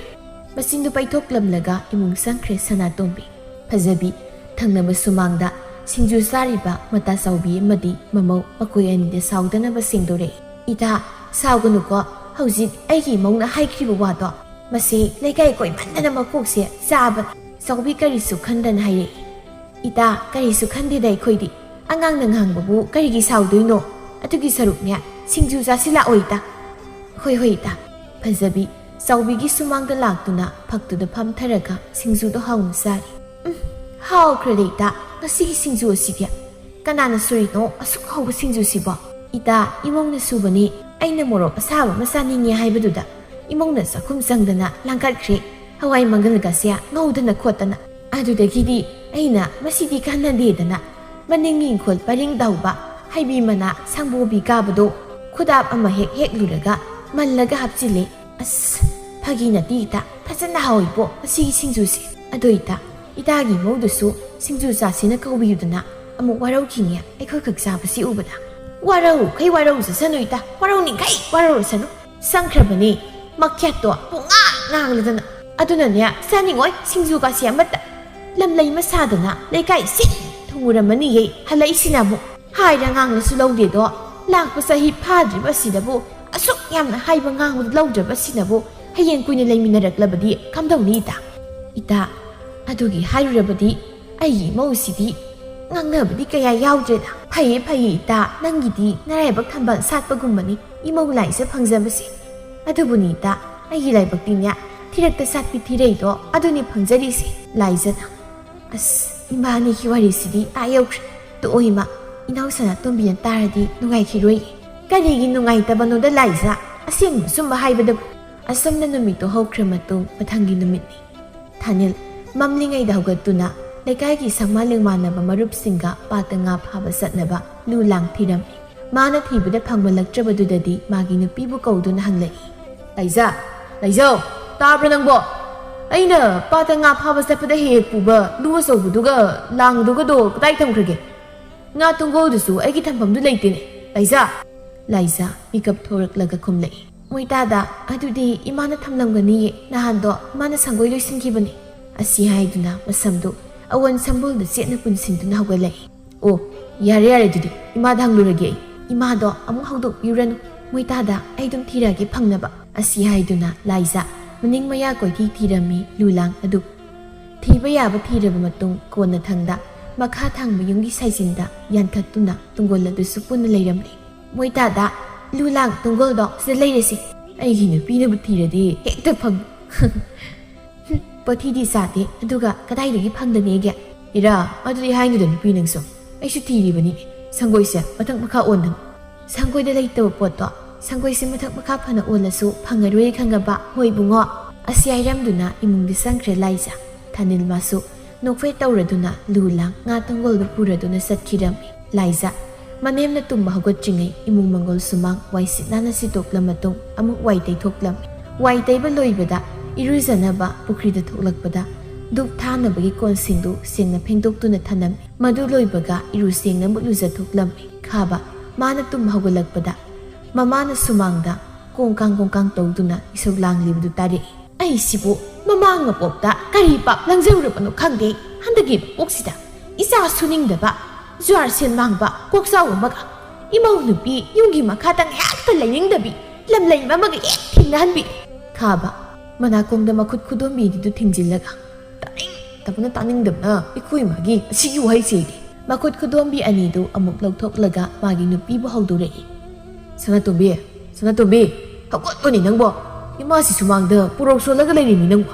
ꯃꯆꯤꯟꯗꯨ ꯄꯩꯊꯣꯛꯂꯝꯂꯒ ꯏꯃꯨꯡ ꯆꯪꯈ꯭ꯔꯦ ꯁꯅꯥꯇꯣꯝꯕꯤ꯫ ꯐꯖꯕꯤ ꯊꯪꯅꯕ ꯁꯨꯃꯥꯡꯗ ꯁꯤꯡꯖꯨ ꯆꯥꯔꯤꯕ ꯃꯇꯥ ꯆꯥꯎꯕꯤ ꯑꯃꯗꯤ ꯃꯃꯧ ꯃꯈꯣꯏ ꯑꯅꯤꯗ ꯁꯥꯎꯗꯅꯕ ꯁꯦꯡꯗꯣꯔꯛꯏ꯫ "ꯏꯇꯥ, ꯁꯥꯎꯒꯅꯨꯀꯣ, ꯍꯧꯖꯤꯛ ꯑꯩꯒꯤ ꯏꯃꯧꯅ ꯍꯥꯏꯈ꯭ꯔꯤꯕ ꯋꯥꯗꯣ꯫ ꯃꯁꯤ ꯂꯩꯀꯥꯏ ꯀꯣꯏꯃꯟꯗꯅ ꯃꯀꯣꯛꯁꯦ ꯆꯥꯕꯅꯤ꯫" ꯆꯥꯎꯕꯤ ꯀꯔꯤꯁꯨ ꯈꯟꯗꯅ ꯍꯥꯏꯔꯛꯏ꯫ "ꯏꯇꯥ, ꯀꯔꯤꯁꯨ ꯈꯟꯗꯦꯗ ꯑꯩꯈꯣꯏꯗꯤ꯫ ꯑꯉꯥꯡꯅ ꯉꯥꯡꯕꯕꯨ ꯀꯔꯤꯒꯤ ꯁꯥꯎꯗꯣꯏꯅꯣ? ꯑꯗꯨꯒꯤ ꯁꯔꯨꯛꯅꯦ, ꯁꯤꯡꯖꯨ ꯆꯥꯁꯤꯜꯂꯛꯑꯣ ꯏꯇꯥ꯫" "ꯍꯣꯏ, ꯍꯣꯏ ꯏꯇꯥ꯫" ꯐꯖꯕꯤ ꯆꯥꯎꯕꯤꯒꯤ ꯁꯨꯃꯥꯡꯗ ꯂꯥꯛꯇꯨꯅ ꯐꯛꯇꯨꯗ ꯐꯝꯊꯔꯒ ꯁꯤꯡꯖꯨꯗꯣ ꯍꯥꯎꯅ ꯆꯥꯔꯤ꯫ "ꯎꯝ, ꯍꯥꯎꯈ꯭ꯔꯦꯗ ꯏꯇꯥ, ꯉꯁꯤꯒꯤ ꯁꯤꯡꯖꯨ ꯑꯁꯤꯗꯤ꯫ ꯀꯅꯥꯅ ꯁꯨꯔꯤꯅꯣ ꯑꯁꯨꯛ ꯍꯥꯎꯕ ꯁꯤꯡꯖꯨꯁꯤꯕꯣ?" "ꯏꯇꯥ, ꯏꯃꯧꯅ ꯁꯨꯕꯅꯤ꯫ ꯑꯩꯅ ꯃꯣꯔꯣꯛ ꯑꯁꯥꯕ ꯑꯃ ꯆꯥꯅꯤꯡꯉꯦ ꯍꯥꯏꯕꯗꯨꯗ ꯏꯃꯧꯅ ꯆꯥꯛꯈꯨꯝ ꯆꯪꯗꯅ ꯂꯥꯡꯈꯠꯈ꯭ꯔꯦ꯫ ꯍꯋꯥꯏ ꯃꯪꯒꯜꯒꯁꯦ ꯉꯧꯗꯅ ꯈꯣꯠꯇꯅ꯫ ꯑꯗꯨꯗꯒꯤꯗꯤ ꯑꯩꯅ ꯃꯁꯤꯗꯤ ꯀꯥꯟꯅꯗꯦꯗꯅ ꯃꯅꯤꯡ ꯏꯪꯈꯣꯜ ꯄꯔꯤꯡ ꯇꯧꯕ ꯍꯩꯕꯤ ꯃꯅꯥ ꯁꯪꯒꯣꯕꯤ ꯀꯥꯕꯗꯣ ꯈꯨꯗꯥꯞ ꯑꯃ ꯍꯦꯛ ꯍꯦꯛꯂꯨꯔꯒ ꯃꯜꯂꯒ ꯍꯥꯞꯆꯤꯜꯂꯦ꯫ ꯑꯁ, ꯐꯥꯒꯤ ꯅꯠꯇꯦ ꯏꯇꯥ, ꯐꯖꯅ ꯍꯥꯎꯏꯕꯣ ꯃꯁꯤꯒꯤ ꯁꯤꯡꯖꯨꯁꯦ꯫ ꯑꯗꯣ ꯏꯇꯥ, ꯏꯇꯥꯒꯤ ꯏꯃꯧꯗꯨꯁꯨ ꯁꯤꯡꯖꯨ ꯆꯥꯁꯦꯅ ꯀꯧꯕꯤꯌꯨꯗꯅ꯫ ꯑꯃꯨꯛ ꯋꯥꯔꯧꯈꯤꯅꯤ ꯑꯩꯈꯣꯏ ꯈꯛ ꯆꯥꯕꯁꯤ ꯎꯕꯗ꯫ ꯋꯥꯔꯧꯈꯩ ꯋꯥꯔꯧꯖꯁꯅꯨ ꯏꯇꯥ, ꯋꯥꯔꯧꯅꯤꯡꯈꯩ ꯋꯥꯔꯧꯔꯁꯅꯨ꯫ ꯁꯪꯈ꯭ꯔꯕꯅꯤ ꯃꯈꯦꯠꯇꯣ ꯄꯨꯡꯉꯥꯡ ꯉꯥꯡꯂꯗꯅ꯫ ꯑꯗꯨꯅꯅꯦ ꯆꯥꯅꯤꯡꯉꯣꯏ ꯁꯤꯡꯖꯨꯒꯁꯤ ꯑꯃꯠꯇ꯫ ꯂꯝꯂꯩ ꯃꯁꯥꯗꯅ ꯂꯩꯀꯥꯏ ꯁꯤꯟ ꯊꯨꯡꯉꯨꯔꯝꯃꯅꯤꯌꯦ꯫ ꯍꯜꯂꯛꯏꯁꯤꯅ ꯑꯃꯨꯛ ꯍꯥꯏꯔ ꯉꯥꯡꯂꯁꯨ ꯂꯧꯗꯦꯗꯣ꯫ ꯂꯥꯛꯄ ꯆꯍꯤ ꯐꯥꯗ꯭ꯔꯤꯕ ꯑꯁꯤꯗꯕꯨ ꯑꯁꯨꯛ ꯌꯥꯝꯅ ꯍꯥꯏꯕ ꯉꯥꯡꯕꯗ ꯂꯧꯗ꯭ꯔꯕ ꯑꯁꯤꯅꯕꯨ ꯍꯌꯦꯡ ꯀꯨꯏꯅ ꯂꯩꯃꯤꯟꯅꯔꯛꯂꯕꯗꯤ ꯀꯝꯗꯧꯅꯤ ꯏꯇꯥ? ꯏꯇꯥ, ꯑꯗꯨꯒꯤ ꯍꯥꯏꯔꯨꯔꯕꯗꯤ ꯑꯩꯒꯤ ꯏꯃꯧꯁꯤꯗꯤ ꯉꯥꯡꯅꯕꯗꯤ ꯀꯌꯥ ꯌꯥꯎꯗ꯭ꯔꯦꯗ꯫ ꯐꯩꯌꯦ ꯐꯩꯌꯦ ꯏꯇꯥ, ꯅꯪꯒꯤꯗꯤ ꯅꯔꯥꯏꯕꯛ ꯊꯝꯕꯥꯜ ꯁꯥꯠꯄꯒꯨꯝꯕꯅꯤ ꯏꯃꯧ ꯂꯥꯏꯖ ꯐꯪꯖꯕꯁꯦ꯫ ꯑꯗꯨꯕꯨꯅꯤ ꯏꯇꯥ, ꯑꯩꯒꯤ ꯂꯥꯏꯕꯛꯇꯤꯅꯦ ꯊꯤꯔꯛꯇ ꯁꯥꯠꯄꯤ ꯊꯤꯔꯩꯗꯣ ꯑꯗꯨꯅꯤ ꯐꯪꯖꯔꯤꯁꯦ꯫ ꯂꯥꯏꯖꯅ꯫ ꯑꯁ, ꯏꯃꯥ ꯑꯅꯤꯒꯤ ꯋꯥꯔꯤꯁꯤꯗꯤ ꯑꯥ ꯌꯧꯈ꯭ꯔꯦ꯫ ꯇꯣꯛꯑꯣ ꯏꯃꯥ, ꯏꯅꯥꯎ ꯁꯅꯥꯇꯣꯝꯕꯤꯅ ꯇꯥꯔꯗꯤ ꯅꯨꯡꯉꯥꯏꯈꯤꯔꯣꯏ꯫ ꯀꯔꯤꯒꯤ ꯅꯨꯡꯉꯥꯏꯇꯕꯅꯣꯗ ꯂꯥꯏꯖ? ꯑꯁꯦꯡꯕ ꯑꯆꯨꯝꯕ ꯍꯥꯏꯕꯗꯕꯨ꯫ ꯑꯁꯨꯝꯅ ꯅꯨꯃꯤꯠꯇꯣ ꯍꯧꯈ꯭ꯔ ꯃꯇꯨꯡ ꯃꯊꯪꯒꯤ ꯅꯨꯃꯤꯠꯅꯤ꯫ ꯊꯥꯅꯤꯜ ꯃꯝꯂꯤꯉꯩꯗ ꯍꯧꯒꯠꯇꯨꯅ ꯂꯩꯀꯥꯏꯒꯤ ꯁꯪꯃꯥ ꯂꯦꯡꯃꯥꯟꯅꯕ ꯃꯔꯨꯞꯁꯤꯡꯒ ꯄꯥꯠꯇ ꯉꯥ ꯐꯥꯕ ꯆꯠꯅꯕ ꯂꯨ ꯂꯥꯡ ꯊꯤꯔꯝꯃꯤ꯫ ꯃꯥꯅ ꯊꯤꯕꯗ ꯐꯪꯕꯂꯛꯇ꯭ꯔꯕꯗꯨꯗꯗꯤ ꯃꯥꯒꯤ ꯅꯨꯄꯤꯕꯨ ꯀꯧꯗꯨꯅ ꯍꯪꯂꯛꯏ꯫ "ꯂꯥꯏꯖꯥ, ꯂꯥꯏꯖꯥꯎ, ꯇꯥꯕ꯭ꯔꯣ ꯅꯪꯕꯣ? ꯑꯩꯅ ꯄꯥꯠꯇ ꯉꯥ ꯐꯥꯕ ꯆꯠꯄꯗ ꯍꯦꯛ ꯍꯦꯛ ꯄꯨꯕ ꯂꯨ ꯑꯆꯧꯕꯗꯨꯒ ꯂꯥꯡꯗꯨꯒꯗꯣ ꯀꯗꯥꯏ ꯊꯝꯈ꯭ꯔꯒꯦ? ꯉꯥ ꯇꯨꯡꯒꯣꯜꯗꯨꯁꯨ ꯑꯩꯒꯤ ꯊꯝꯐꯝꯗꯨ ꯂꯩꯇꯦꯅꯦ, ꯂꯥꯏꯖꯥ!" ꯂꯥꯏꯖꯥ ꯃꯤꯀꯞ ꯊꯣꯔꯛꯂꯒ ꯈꯨꯝꯂꯛꯏ꯫ "ꯃꯣꯏꯇꯥꯗ, ꯑꯗꯨꯗꯤ ꯏꯃꯥꯅ ꯊꯝꯂꯝꯒꯅꯤꯌꯦ, ꯅꯍꯥꯟꯗꯣ ꯏꯃꯥꯅ ꯁꯪꯒꯣꯏ ꯂꯣꯏꯁꯤꯟꯈꯤꯕꯅꯤ꯫" ꯑꯁꯤ ꯍꯥꯏꯗꯨꯅ ꯃꯁꯝꯗꯨ ꯑꯋꯣꯟ ꯁꯝꯕꯨꯜꯗ ꯆꯦꯠꯅ ꯄꯨꯟꯁꯤꯟꯗꯨꯅ ꯍꯧꯒꯠꯂꯛꯏ꯫ "ꯑꯣ, ꯌꯥꯔꯦ ꯌꯥꯔꯦ, ꯑꯗꯨꯗꯤ ꯏꯃꯥꯗ ꯍꯪꯂꯨꯔꯒꯦ ꯑꯩ꯫ ꯏꯃꯥꯗꯣ ꯑꯃꯨꯛ ꯍꯧꯗꯣꯛꯄꯤꯔꯨꯔꯅꯨ, ꯃꯣꯏꯇꯥꯗ ꯑꯩ ꯑꯗꯨꯝ ꯊꯤꯔꯛꯑꯒꯦ ꯐꯪꯅꯕ꯫" ꯑꯁꯤ ꯍꯥꯏꯗꯨꯅ ꯂꯥꯏꯖꯥ ꯃꯅꯤꯡ ꯃꯌꯥ ꯀꯣꯏꯊꯤ ꯊꯤꯔꯝꯃꯤ ꯂꯨ ꯂꯥꯡ ꯑꯗꯨ꯫ ꯊꯤꯕ ꯌꯥꯕ ꯊꯤꯔꯕ ꯃꯇꯨꯡ ꯀꯣꯟꯅꯊꯪꯗ ꯃꯈꯥ ꯊꯪꯕ ꯌꯨꯝꯒꯤ ꯁꯥꯏꯖꯤꯟꯗ ꯌꯥꯟꯊꯠꯇꯨꯅ ꯇꯨꯡꯒꯣꯜ ꯑꯗꯨꯁꯨ ꯄꯨꯟꯅ ꯂꯩꯔꯝꯂꯦ꯫ "ꯃꯣꯏꯇꯥꯗ, ꯂꯨ ꯂꯥꯡ ꯇꯨꯡꯒꯣꯜꯗꯣ ꯁꯤꯗ ꯂꯩꯔꯦꯁꯦ꯫" "ꯑꯩꯒꯤ ꯅꯨꯄꯤꯅꯕꯨ ꯊꯤꯔꯗꯤ ꯍꯦꯛꯇ ꯐꯪ꯫" "ꯄꯣꯊꯤꯗꯤ ꯆꯥꯗꯦ, ꯑꯗꯨꯒ ꯀꯗꯥꯏꯗꯒꯤ ꯐꯪꯗꯅꯦꯒꯦ?" "ꯏꯔꯥ, ꯑꯗꯨꯗꯤ ꯍꯥꯏꯅꯨꯗ ꯅꯨꯄꯤ ꯅꯪꯁꯨ꯫ ꯑꯩꯁꯨ ꯊꯤꯔꯤꯕꯅꯤ ꯁꯪꯒꯣꯏꯁꯦ ꯃꯊꯛ ꯃꯈꯥ ꯑꯣꯟꯗꯅ꯫" "ꯁꯪꯒꯣꯏꯗ ꯂꯩꯇꯕ ꯄꯣꯠꯇꯣ ꯁꯪꯒꯣꯏꯁꯦ ꯃꯊꯛ ꯃꯈꯥ ꯐꯅ ꯑꯣꯜꯂꯁꯨ ꯐꯪꯉꯔꯣꯏ ꯈꯪꯉꯕ, ꯍꯣ ꯏꯕꯨꯡꯉꯣ?" ꯑꯁꯤ ꯍꯥꯏꯔꯝꯗꯨꯅ ꯏꯃꯨꯡꯗ ꯆꯪꯈ꯭ꯔꯦ ꯂꯥꯏꯖꯥ꯫ ꯊꯥꯅꯤꯜ ꯃꯥꯁꯨ ꯅꯣꯛꯐꯦꯠ ꯇꯧꯔꯗꯨꯅ ꯂꯨ ꯂꯥꯡ ꯉꯥ ꯇꯪꯒꯣꯜꯗꯨ ꯄꯨꯔꯗꯨꯅ ꯆꯠꯈꯤꯔꯝꯃꯤ꯫ ꯂꯥꯏꯖꯥ ꯃꯅꯦꯝꯅ ꯇꯨꯝꯕ ꯍꯧꯒꯠꯇ꯭ꯔꯤꯉꯩ ꯏꯃꯨꯡ ꯃꯪꯒꯣꯜ ꯁꯨꯃꯥꯡ ꯋꯥꯏ ꯁꯤꯠ ꯅꯥꯟꯅ ꯁꯤꯠꯇꯣꯛꯂ ꯃꯇꯨꯡ ꯑꯃꯨꯛ ꯋꯥꯏ ꯇꯩꯊꯣꯛꯂꯝꯃꯤ꯫ ꯋꯥꯏ ꯇꯩꯕ ꯂꯣꯏꯕꯗ ꯏꯔꯨꯖꯅꯕ ꯄꯨꯈ꯭ꯔꯤꯗ ꯊꯣꯛꯂꯛꯄꯗ ꯙꯨꯞ ꯊꯥꯅꯕꯒꯤ ꯀꯣꯟꯁꯤꯡꯗꯨ ꯁꯦꯡꯅ ꯐꯦꯡꯗꯣꯛꯇꯨꯅ ꯊꯅꯝꯃꯤ꯫ ꯃꯗꯨ ꯂꯣꯏꯕꯒ ꯏꯔꯨ ꯁꯦꯡꯅ ꯑꯃꯨꯛ ꯂꯨꯖꯊꯣꯛꯂꯝꯃꯤ꯫ ꯈꯥꯕ ꯃꯥꯅ ꯇꯨꯝ ꯍꯧꯒꯠꯂꯛꯄꯗ ꯃꯃꯥꯅ ꯁꯨꯃꯥꯡꯗ ꯀꯣꯡꯀꯥꯡ ꯀꯣꯡꯀꯥꯡ ꯇꯧꯗꯨꯅ ꯏꯁꯧ ꯂꯥꯡꯂꯤꯕꯗꯨ ꯇꯥꯔꯛꯏ꯫ ꯑꯩꯁꯤꯕꯨ ꯃꯃꯥ ꯃꯄꯣꯛꯇ ꯀꯔꯤ ꯄꯥꯞ ꯂꯪꯖꯔꯨꯔꯕꯅꯣ ꯈꯪꯗꯦ꯫ ꯍꯟꯗꯛꯀꯤ ꯃꯄꯣꯛꯁꯤꯗ ꯏꯆꯥ ꯁꯨꯅꯤꯡꯗꯕ, ꯖꯨꯋꯥꯔ ꯁꯦꯜ ꯃꯥꯡꯕ ꯀꯣꯛꯆꯥꯎ ꯑꯃꯒ, ꯏꯃꯧ ꯅꯨꯄꯤ ꯌꯨꯝꯒꯤ ꯃꯈꯥꯗ ꯉꯥꯏꯍꯥꯛꯇ ꯂꯩꯅꯤꯡꯗꯕꯤ, ꯂꯝꯂꯩꯕ ꯑꯃꯒ ꯍꯦꯛ ꯊꯦꯡꯅꯍꯟꯕꯤ꯫ ꯈꯥꯕ ꯃꯅꯥꯀꯣꯡꯗ ꯃꯈꯨꯠ ꯈꯨꯗꯣꯝꯕꯤꯗꯨ ꯊꯤꯡꯖꯤꯜꯂꯒ, "ꯇꯥꯅꯤꯡꯗꯕꯅ ꯇꯥꯅꯤꯡꯗꯕꯅ ꯏꯈꯣꯏ ꯃꯥꯒꯤ ꯑꯁꯤꯒꯤ ꯋꯥꯍꯩꯁꯤꯗꯤ!" ꯃꯈꯨꯠ ꯈꯨꯗꯣꯝꯕꯤ ꯑꯅꯤꯗꯨ ꯑꯃꯨꯛ ꯂꯧꯊꯣꯛꯂꯒ ꯃꯥꯒꯤ ꯅꯨꯄꯤꯕꯨ ꯍꯧꯗꯣꯔꯛꯏ꯫ "ꯁꯅꯥꯇꯣꯝꯕꯤ, ꯁꯅꯥꯇꯣꯝꯕꯤ, ꯍꯧꯒꯠꯂꯣꯅꯦ ꯅꯪꯕꯣ! ꯏꯃꯥꯁꯤ ꯁꯨꯃꯥꯡꯗ ꯄꯨꯔꯧ ꯁꯣꯜꯂꯒ ꯂꯩꯔꯤꯅꯤ ꯅꯪꯕꯣ!"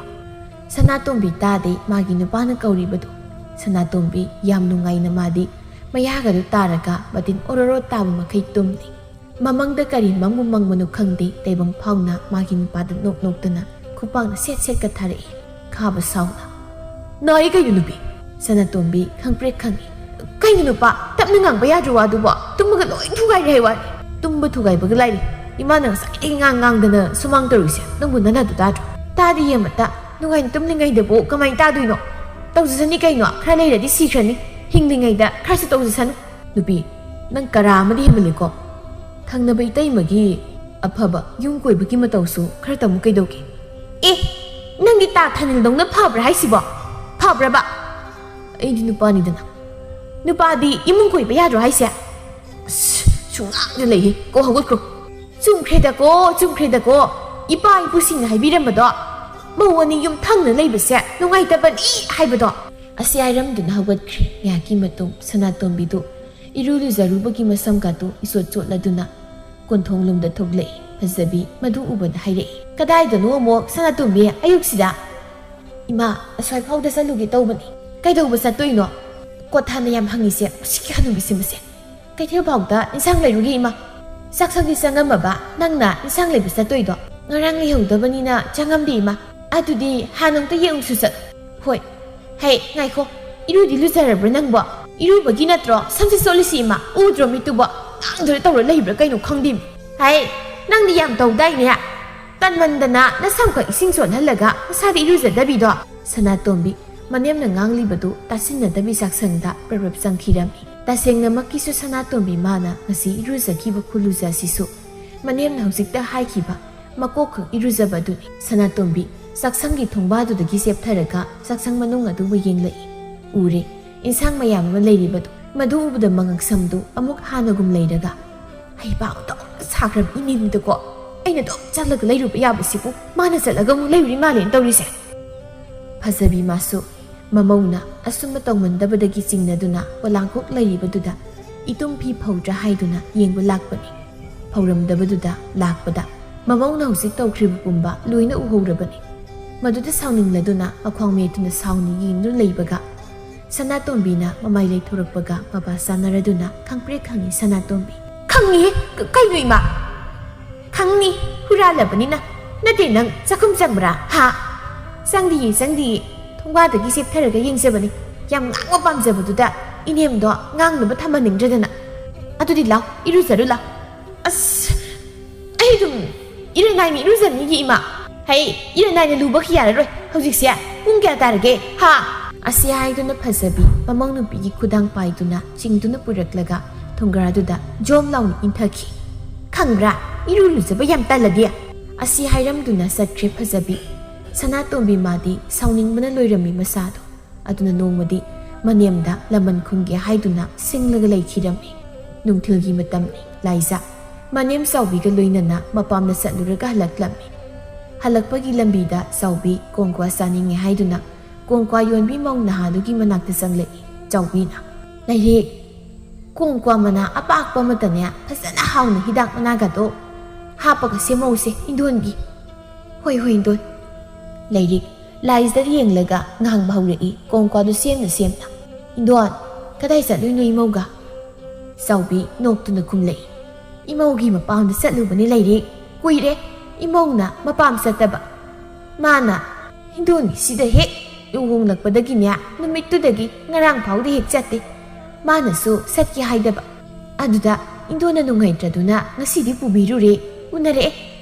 ꯁꯅꯥꯇꯣꯝꯕꯤ ꯇꯥꯗꯦ ꯃꯥꯒꯤ ꯅꯨꯄꯥꯅ ꯀꯧꯔꯤꯕꯗꯨ꯫ ꯁꯅꯥꯇꯣꯝꯕꯤ ꯌꯥꯝ ꯅꯨꯡꯉꯥꯏꯅ ꯃꯥꯗꯤ ꯃꯌꯥꯒꯗꯨ ꯇꯥꯔꯒ ꯃꯇꯤꯟ ꯑꯣꯔꯣꯔꯣ ꯇꯥꯕ ꯃꯈꯩ ꯇꯨꯝꯂꯤ꯫ ꯃꯃꯪꯗ ꯀꯔꯤ ꯃꯪꯕꯨ ꯃꯪꯕꯅꯣ ꯈꯪꯗꯦ, ꯇꯥꯏꯕꯪ ꯐꯥꯎꯅ ꯃꯥꯒꯤ ꯅꯨꯄꯥꯗ ꯅꯣꯛ ꯅꯣꯛꯇꯅ ꯈꯨꯄꯥꯛꯅ ꯁꯦꯠ ꯁꯦꯠꯀ ꯊꯥꯔꯛꯏ꯫ ꯈꯥꯕ ꯁꯥꯎꯅ, "ꯅꯥꯏ ꯀꯩꯅꯣ ꯅꯨꯄꯤ?" ꯁꯅꯥꯇꯣꯝꯕꯤ ꯈꯪꯄ꯭ꯔꯦꯛ ꯈꯪꯏ꯫ "ꯀꯩꯅꯣ ꯅꯨꯄꯥ, ꯇꯞꯅ ꯉꯥꯡꯕ ꯌꯥꯗ꯭ꯔꯣ ꯋꯥꯗꯨꯕꯣ? ꯇꯨꯝꯕꯒ ꯂꯣꯏ ꯊꯨꯒꯥꯏꯔꯦ ꯍꯥꯏ ꯋꯥꯅꯤ꯫ ꯇꯨꯝꯕ ꯊꯨꯒꯥꯏꯕꯒ ꯂꯥꯏꯔꯤ꯫ ꯏꯃꯥꯅ ꯉꯁꯥꯏꯗꯒꯤ ꯉꯥꯡ ꯉꯥꯡꯗꯅ ꯁꯨꯃꯥꯡ ꯇꯧꯔꯤꯁꯦ ꯅꯪꯕꯨ ꯅꯅꯥꯗꯨ ꯇꯥꯗ꯭ꯔꯣ?" "ꯇꯥꯗꯦ ꯌꯦꯡꯃꯠꯇ, ꯅꯨꯡꯉꯥꯏꯅ ꯇꯨꯝꯂꯤꯉꯩꯗꯕꯨ ꯀꯃꯥꯏꯅ ꯇꯥꯗꯣꯏꯅꯣ? ꯇꯧꯖꯁꯅꯤ ꯀꯩꯅꯣ, ꯈꯔ ꯂꯩꯔꯗꯤ ꯁꯤꯈ꯭ꯔꯅꯤ꯫ ꯍꯤꯡꯂꯤꯉꯩꯗ ꯈꯔꯁꯨ ꯇꯧꯖꯁꯅꯨ꯫" "ꯅꯨꯄꯤ, ꯅꯪ ꯀꯔꯥ ꯑꯃꯗꯤ ꯍꯦꯟꯃꯜꯂꯤꯀꯣ꯫ ꯊꯪꯅꯕ ꯏꯇꯩꯃꯒꯤ ꯑꯐꯕ ꯌꯨꯝ ꯀꯣꯏꯕꯒꯤ ꯃꯇꯧꯁꯨ ꯈꯔ ꯇꯝꯃꯨ ꯀꯩꯗꯧꯒꯦ?" "ꯑꯦ, ꯅꯪꯒꯤ ꯇꯥ ꯊꯥꯅꯤꯜꯗꯧꯅ ꯐꯕ꯭ꯔꯥ ꯍꯥꯏꯁꯤꯕꯣ? ꯐꯕ꯭ꯔꯕ? ꯑꯩꯗꯤ ꯅꯨꯄꯥꯅꯤꯗꯅ꯫ ꯅꯨꯄꯥꯗꯤ ꯏꯃꯨꯡ ꯀꯣꯏꯕ ꯌꯥꯗ꯭ꯔꯣ ꯍꯥꯏꯁꯦ?" "ꯑꯁ, ꯁꯨꯡꯉꯥꯡꯗ ꯂꯩꯌꯦ꯫ ꯀꯣ ꯍꯧꯒꯠꯈ꯭ꯔꯣ꯫" "ꯆꯨꯝꯈ꯭ꯔꯦꯗꯀꯣ, ꯆꯨꯝꯈ꯭ꯔꯦꯗꯀꯣ꯫ ꯏꯄꯥ ꯏꯄꯨꯁꯤꯡꯅ ꯍꯥꯏꯕꯤꯔꯝꯕꯗꯣ, ꯃꯧ ꯑꯅꯤ ꯌꯨꯝ ꯊꯪꯅ ꯂꯩꯕꯁꯦ ꯅꯨꯡꯉꯥꯏꯇꯕꯅꯤ ꯍꯥꯏꯕꯗꯣ꯫" ꯑꯁꯤ ꯍꯥꯏꯔꯝꯗꯨꯅ ꯍꯧꯒꯠꯈ꯭ꯔꯦ꯫ ꯉꯥꯏꯍꯥꯛꯀꯤ ꯃꯇꯨꯡ ꯁꯅꯥꯇꯣꯝꯕꯤꯗꯨ ꯏꯔꯨ ꯂꯨꯖꯔꯨꯕꯒꯤ ꯃꯁꯝꯒꯥꯗꯨ ꯏꯆꯣꯠ ꯆꯣꯠꯂꯗꯨꯅ ꯀꯣꯟꯊꯣꯡꯂꯣꯝꯗ ꯊꯣꯛꯂꯛꯏ꯫ ꯐꯖꯕꯤ ꯃꯗꯨ ꯎꯕꯗ ꯍꯥꯏꯔꯛꯏ, "ꯀꯗꯥꯏꯗꯅꯣ ꯑꯃꯨꯛ ꯁꯅꯥꯇꯣꯝꯕꯤ ꯑꯌꯨꯛꯁꯤꯗ?" "ꯏꯃꯥ, ꯑꯁ꯭ꯋꯥꯏ ꯐꯥꯎꯗ ꯆꯠꯂꯨꯒꯦ ꯇꯧꯕꯅꯤ꯫" "ꯀꯩꯗꯧꯕ ꯆꯠꯇꯣꯏꯅꯣ?" "ꯀꯣꯠ ꯍꯥꯟꯅ ꯌꯥꯝ ꯍꯪꯉꯤꯁꯦ, ꯃꯁꯤꯒꯤ ꯍꯅꯨꯕꯤꯁꯦ ꯃꯁꯦ꯫ ꯀꯩꯊꯦꯜ ꯐꯥꯎꯗ ꯏꯟꯁꯥꯡ ꯂꯩꯔꯨꯒꯦ ꯏꯃꯥ꯫" "ꯆꯥꯛꯁꯪꯗꯤ ꯆꯪꯉꯝꯃꯕ? ꯅꯪꯅ ꯏꯟꯁꯥꯡ ꯂꯩꯕ ꯆꯠꯇꯣꯏꯗꯣ?" "ꯉꯔꯥꯡ ꯂꯩꯍꯧꯗꯕꯅꯤꯅ ꯆꯪꯉꯝꯗꯦ ꯏꯃꯥ꯫" "ꯑꯗꯨꯗꯤ ꯍꯥꯟꯅ ꯑꯃꯨꯛꯇ ꯌꯦꯡꯉꯨꯁꯨ ꯆꯠꯂꯨ꯫" "ꯍꯣꯏ꯫" ꯍꯦ, ꯉꯥꯏꯈꯣ, ꯏꯔꯨꯗꯤ ꯂꯨꯖꯔꯕ꯭ꯔꯥ ꯅꯪꯕꯣ? ꯏꯔꯨꯕꯒꯤ ꯅꯠꯇ꯭ꯔꯣ ꯁꯝꯁꯦ ꯆꯣꯠꯂꯤꯁꯤ ꯏꯃꯥ? ꯎꯗ꯭ꯔꯣ ꯃꯤꯠꯇꯨꯕꯣ? ꯉꯥꯡꯗꯨꯅ ꯇꯧꯔ ꯂꯩꯕ꯭ꯔꯥ ꯀꯩꯅꯣ ꯈꯪꯗꯦ꯫ ꯍꯦ, ꯅꯪꯗꯤ ꯌꯥꯝ ꯇꯧꯗꯥꯏꯅꯦ꯫ ꯇꯟꯃꯟꯗꯅ ꯅꯁꯝꯈꯛ ꯏꯁꯤꯡ ꯆꯣꯠꯍꯜꯂꯒ ꯅꯁꯥꯗꯤ ꯏꯔꯨꯖꯗꯕꯤꯗꯣ꯫ ꯁꯅꯥꯇꯣꯝꯕꯤ ꯃꯅꯦꯝꯅ ꯉꯥꯡꯂꯤꯕꯗꯨ ꯇꯥꯁꯤꯟꯅꯗꯕꯤ ꯆꯥꯛꯁꯪꯗ ꯄ꯭ꯔꯞ ꯄ꯭ꯔꯞ ꯆꯪꯈꯤꯔꯝꯃꯤ꯫ ꯇꯁꯦꯡꯅꯃꯛꯀꯤꯁꯨ ꯁꯅꯥꯇꯣꯝꯕꯤ ꯃꯥꯅ ꯉꯁꯤ ꯏꯔꯨꯖꯈꯤꯕ ꯈꯨꯂꯨꯖ ꯑꯁꯤꯁꯨ ꯃꯅꯦꯝꯅ ꯍꯧꯖꯤꯛꯇ ꯍꯥꯏꯈꯤꯕ ꯃꯀꯣꯛꯈꯛ ꯏꯔꯨꯖꯕ ꯑꯗꯨꯅꯤ꯫ ꯁꯅꯥꯇꯣꯝꯕꯤ ꯆꯥꯛꯁꯪꯒꯤ ꯊꯣꯡꯕꯥꯗꯨꯗꯒꯤ ꯆꯦꯞꯊꯔꯒ ꯆꯥꯛꯁꯪ ꯃꯅꯨꯡ ꯑꯗꯨꯕꯨ ꯌꯦꯡꯂꯛꯏ꯫ ꯎꯔꯦ, ꯏꯟꯁꯥꯡ ꯃꯌꯥꯝ ꯑꯃ ꯂꯩꯔꯤꯕꯗꯨ꯫ ꯃꯗꯨ ꯎꯕꯗ ꯃꯉꯛꯁꯝꯗꯨ ꯑꯃꯨꯛ ꯍꯥꯟꯅꯒꯨꯝ ꯂꯩꯔꯒ, "ꯍꯩꯕꯥ ꯑꯣꯟꯊꯣꯛꯅ ꯁꯥꯈ꯭ꯔꯕ ꯏꯅꯦꯝꯗꯀꯣ, ꯑꯩꯅ ꯑꯗꯨꯝ ꯆꯠꯂꯒ ꯂꯩꯔꯨꯕ ꯌꯥꯕꯁꯤꯕꯨ ꯃꯥꯅ ꯆꯠꯂꯒ ꯑꯃꯨꯛ ꯂꯩꯔꯨꯔꯤ ꯃꯥꯜꯂꯦꯅ ꯇꯧꯔꯤꯁꯦ"꯫ ꯐꯖꯕꯤ ꯃꯥꯁꯨ ꯃꯃꯧꯅ ꯑꯁꯨꯝꯕ ꯇꯧꯃꯟꯗꯕꯗꯒꯤ ꯆꯤꯡꯅꯗꯨꯅ ꯄꯣꯂꯥꯡꯈꯣꯛ ꯂꯩꯔꯤꯕꯗꯨꯗ ꯏꯇꯨꯝ ꯐꯤ ꯐꯧꯗ꯭ꯔꯥ ꯍꯥꯏꯗꯨꯅ ꯌꯦꯡꯕ ꯂꯥꯛꯄꯅꯤ꯫ ꯐꯧꯔꯝꯗꯕꯗꯨꯗ ꯂꯥꯛꯄꯗ ꯃꯃꯧꯅ ꯍꯧꯖꯤꯛ ꯇꯧꯈ꯭ꯔꯤꯕ ꯄꯨꯝꯕ ꯂꯣꯏꯅ ꯎꯍꯧꯔꯕꯅꯤ꯫ ꯃꯗꯨꯗ ꯁꯥꯎꯅꯤꯡꯂꯗꯨꯅ ꯃꯈ꯭ꯋꯥꯡ ꯃꯦꯠꯇꯨꯅ ꯁꯥꯎꯅ ꯌꯦꯡꯗꯨꯅ ꯂꯩꯕꯒ, ꯁꯅꯥꯇꯣꯝꯕꯤꯅ ꯃꯃꯥꯏ ꯂꯩꯊꯣꯔꯛꯄꯒ ꯃꯄꯥ ꯆꯥꯅꯔꯗꯨꯅ ꯈꯪꯄ꯭ꯔꯦꯛ ꯈꯪꯉꯤ ꯁꯅꯥꯇꯣꯝꯕꯤ꯫ "ꯈꯪꯉꯤꯍꯦ, ꯀ-, ꯀꯩꯅꯣ ꯏꯃꯥ?" "ꯈꯪꯅꯤ, ꯍꯨꯔꯥꯜꯂꯕꯅꯤꯅ꯫ ꯅꯠꯇꯦ, ꯅꯪ ꯆꯥꯛꯈꯨꯝ ꯆꯪꯕ꯭ꯔꯥ? ꯍꯥ?" "ꯆꯪꯗꯤꯌꯦ, ꯆꯪꯗꯤꯌꯦ꯫ ꯊꯣꯡꯕꯥꯗꯒꯤ ꯆꯦꯞꯊꯔꯒ ꯌꯦꯡꯖꯕꯅꯤ꯫ ꯌꯥꯝ ꯉꯥꯡꯕ ꯄꯥꯝꯖꯕꯗꯨꯗ ꯏꯅꯦꯝꯗꯣ ꯉꯥꯡꯅꯕ ꯊꯝꯍꯟꯅꯤꯡꯗ꯭ꯔꯗꯅ꯫ ꯑꯗꯨꯗꯤ ꯂꯥꯎ, ꯏꯔꯨꯖꯔꯨ ꯂꯥꯎ"꯫ "ꯑꯁ, ꯑꯩ ꯑꯗꯨꯝ ꯏꯔꯨ ꯅꯥꯏꯅ ꯏꯔꯨꯖꯅꯤꯒꯤ ꯏꯃꯥ"꯫ "ꯍꯩ, ꯏꯔꯨ ꯅꯥꯏꯅ ꯂꯨꯕ ꯌꯥꯔꯔꯣꯏ꯫ ꯍꯧꯖꯤꯛꯁꯦ ꯄꯨꯡ ꯀꯌꯥ ꯇꯥꯔꯒꯦ? ꯍꯥ?" ꯑꯁꯤ ꯍꯥꯏꯗꯨꯅ ꯐꯖꯕꯤ ꯃꯃꯧ ꯅꯨꯄꯤꯒꯤ ꯈꯨꯗꯥꯡ ꯄꯥꯏꯗꯨꯅ ꯆꯤꯡꯗꯨꯅ ꯄꯨꯔꯛꯂꯒ ꯊꯣꯡꯒ꯭ꯔꯥꯗꯨꯗ ꯖꯣꯝ ꯂꯥꯎꯅ ꯏꯟꯊꯈꯤ꯫ "ꯈꯪꯕ꯭ꯔꯥ, ꯏꯔꯨ ꯂꯨꯖꯕ ꯌꯥꯝ ꯇꯜꯂꯗꯤ"꯫ ꯑꯁꯤ ꯍꯥꯏꯔꯝꯗꯨꯅ ꯆꯠꯈ꯭ꯔꯦ ꯐꯖꯕꯤ꯫ ꯁꯅꯥꯇꯣꯝꯕꯤ ꯃꯥꯗꯤ ꯁꯥꯎꯅꯤꯡꯕꯅ ꯂꯣꯏꯔꯝꯃꯤ ꯃꯁꯥꯗꯣ꯫ ꯑꯗꯨꯅ ꯅꯣꯡꯃꯗꯤ ꯃꯅꯦꯝꯗ ꯂꯃꯟ ꯈꯨꯝꯒꯦ ꯍꯥꯏꯗꯨꯅ ꯁꯤꯡꯂꯒ ꯂꯩꯈꯤꯔꯝꯃꯤ꯫ ꯅꯨꯡꯊꯤꯜꯒꯤ ꯃꯇꯝꯅꯤ꯫ ꯂꯥꯏꯖꯥ ꯃꯅꯦꯝ ꯆꯥꯎꯕꯤꯒ ꯂꯣꯏꯅꯅ ꯃꯄꯥꯝꯗ ꯆꯠꯂꯨꯔꯒ ꯍꯜꯂꯛꯂꯝꯃꯤ꯫ ꯍꯜꯂꯛꯄꯒꯤ ꯂꯝꯕꯤꯗ ꯆꯥꯎꯕꯤ ꯀꯣꯡꯀ꯭ꯋꯥ ꯆꯥꯅꯤꯡꯉꯦ ꯍꯥꯏꯗꯨꯅ ꯀꯣꯡꯀ꯭ꯋꯥ ꯌꯣꯟꯕꯤ ꯃꯧ ꯅꯍꯥꯗꯨꯒꯤ ꯃꯅꯥꯛꯇ ꯆꯪꯂꯛꯏ꯫ ꯆꯥꯎꯕꯤꯅ, "ꯂꯩꯔꯤꯛ, ꯀꯣꯡꯀ꯭ꯋꯥ ꯃꯅꯥ ꯑꯄꯥꯛꯄ ꯑꯃꯇꯅꯦ, ꯐꯖꯅ ꯍꯥꯎꯅ ꯍꯤꯗꯥꯛ ꯃꯅꯥꯒꯗꯣ ꯍꯥꯞꯄꯒ ꯁꯦꯝꯍꯧꯁꯦ ꯏꯟꯗꯣꯟꯒꯤ"꯫ "ꯍꯣꯏ, ꯍꯣꯏ, ꯏꯟꯗꯣꯟ"꯫ ꯂꯩꯔꯤꯛ ꯂꯥꯏꯖꯗ ꯌꯦꯡꯂꯒ ꯉꯥꯡꯕ ꯍꯧꯔꯛꯏ, ꯀꯣꯡꯀ꯭ꯋꯥꯗꯨ ꯁꯦꯝꯅ ꯁꯦꯝꯅ꯫ "ꯏꯟꯗꯣꯟ, ꯀꯗꯥꯏ ꯆꯠꯂꯨꯏꯅꯣ ꯏꯃꯧꯒ?" ꯆꯥꯎꯕꯤ ꯅꯣꯛꯇꯨꯅ ꯈꯨꯝꯂꯛꯏ, "ꯏꯃꯧꯒꯤ ꯃꯄꯥꯝꯗ ꯆꯠꯂꯨꯕꯅꯤ ꯂꯩꯔꯤꯛ꯫ ꯀꯨꯏꯔꯦ ꯏꯃꯧꯅ ꯃꯄꯥꯝ ꯆꯠꯇꯕ꯫ ꯃꯥꯅ ꯏꯟꯗꯣꯟꯒꯤ ꯁꯤꯗ ꯍꯦꯛ ꯂꯨꯍꯣꯡꯂꯛꯄꯗꯒꯤꯅꯦ, ꯅꯨꯃꯤꯠꯇꯨꯗꯒꯤ ꯉꯔꯥꯡ ꯐꯥꯎꯗꯤ ꯍꯦꯛ ꯆꯠꯇꯦ꯫ ꯃꯥꯅꯁꯨ ꯆꯠꯀꯦ ꯍꯥꯏꯗꯕ꯫ ꯑꯗꯨꯗ ꯏꯟꯗꯣꯅ ꯅꯨꯡꯉꯥꯏꯇ꯭ꯔꯗꯨꯅ ꯉꯁꯤꯗꯤ ꯄꯨꯕꯤꯔꯨꯔꯦ, ꯎꯅꯔꯛꯑꯦ꯫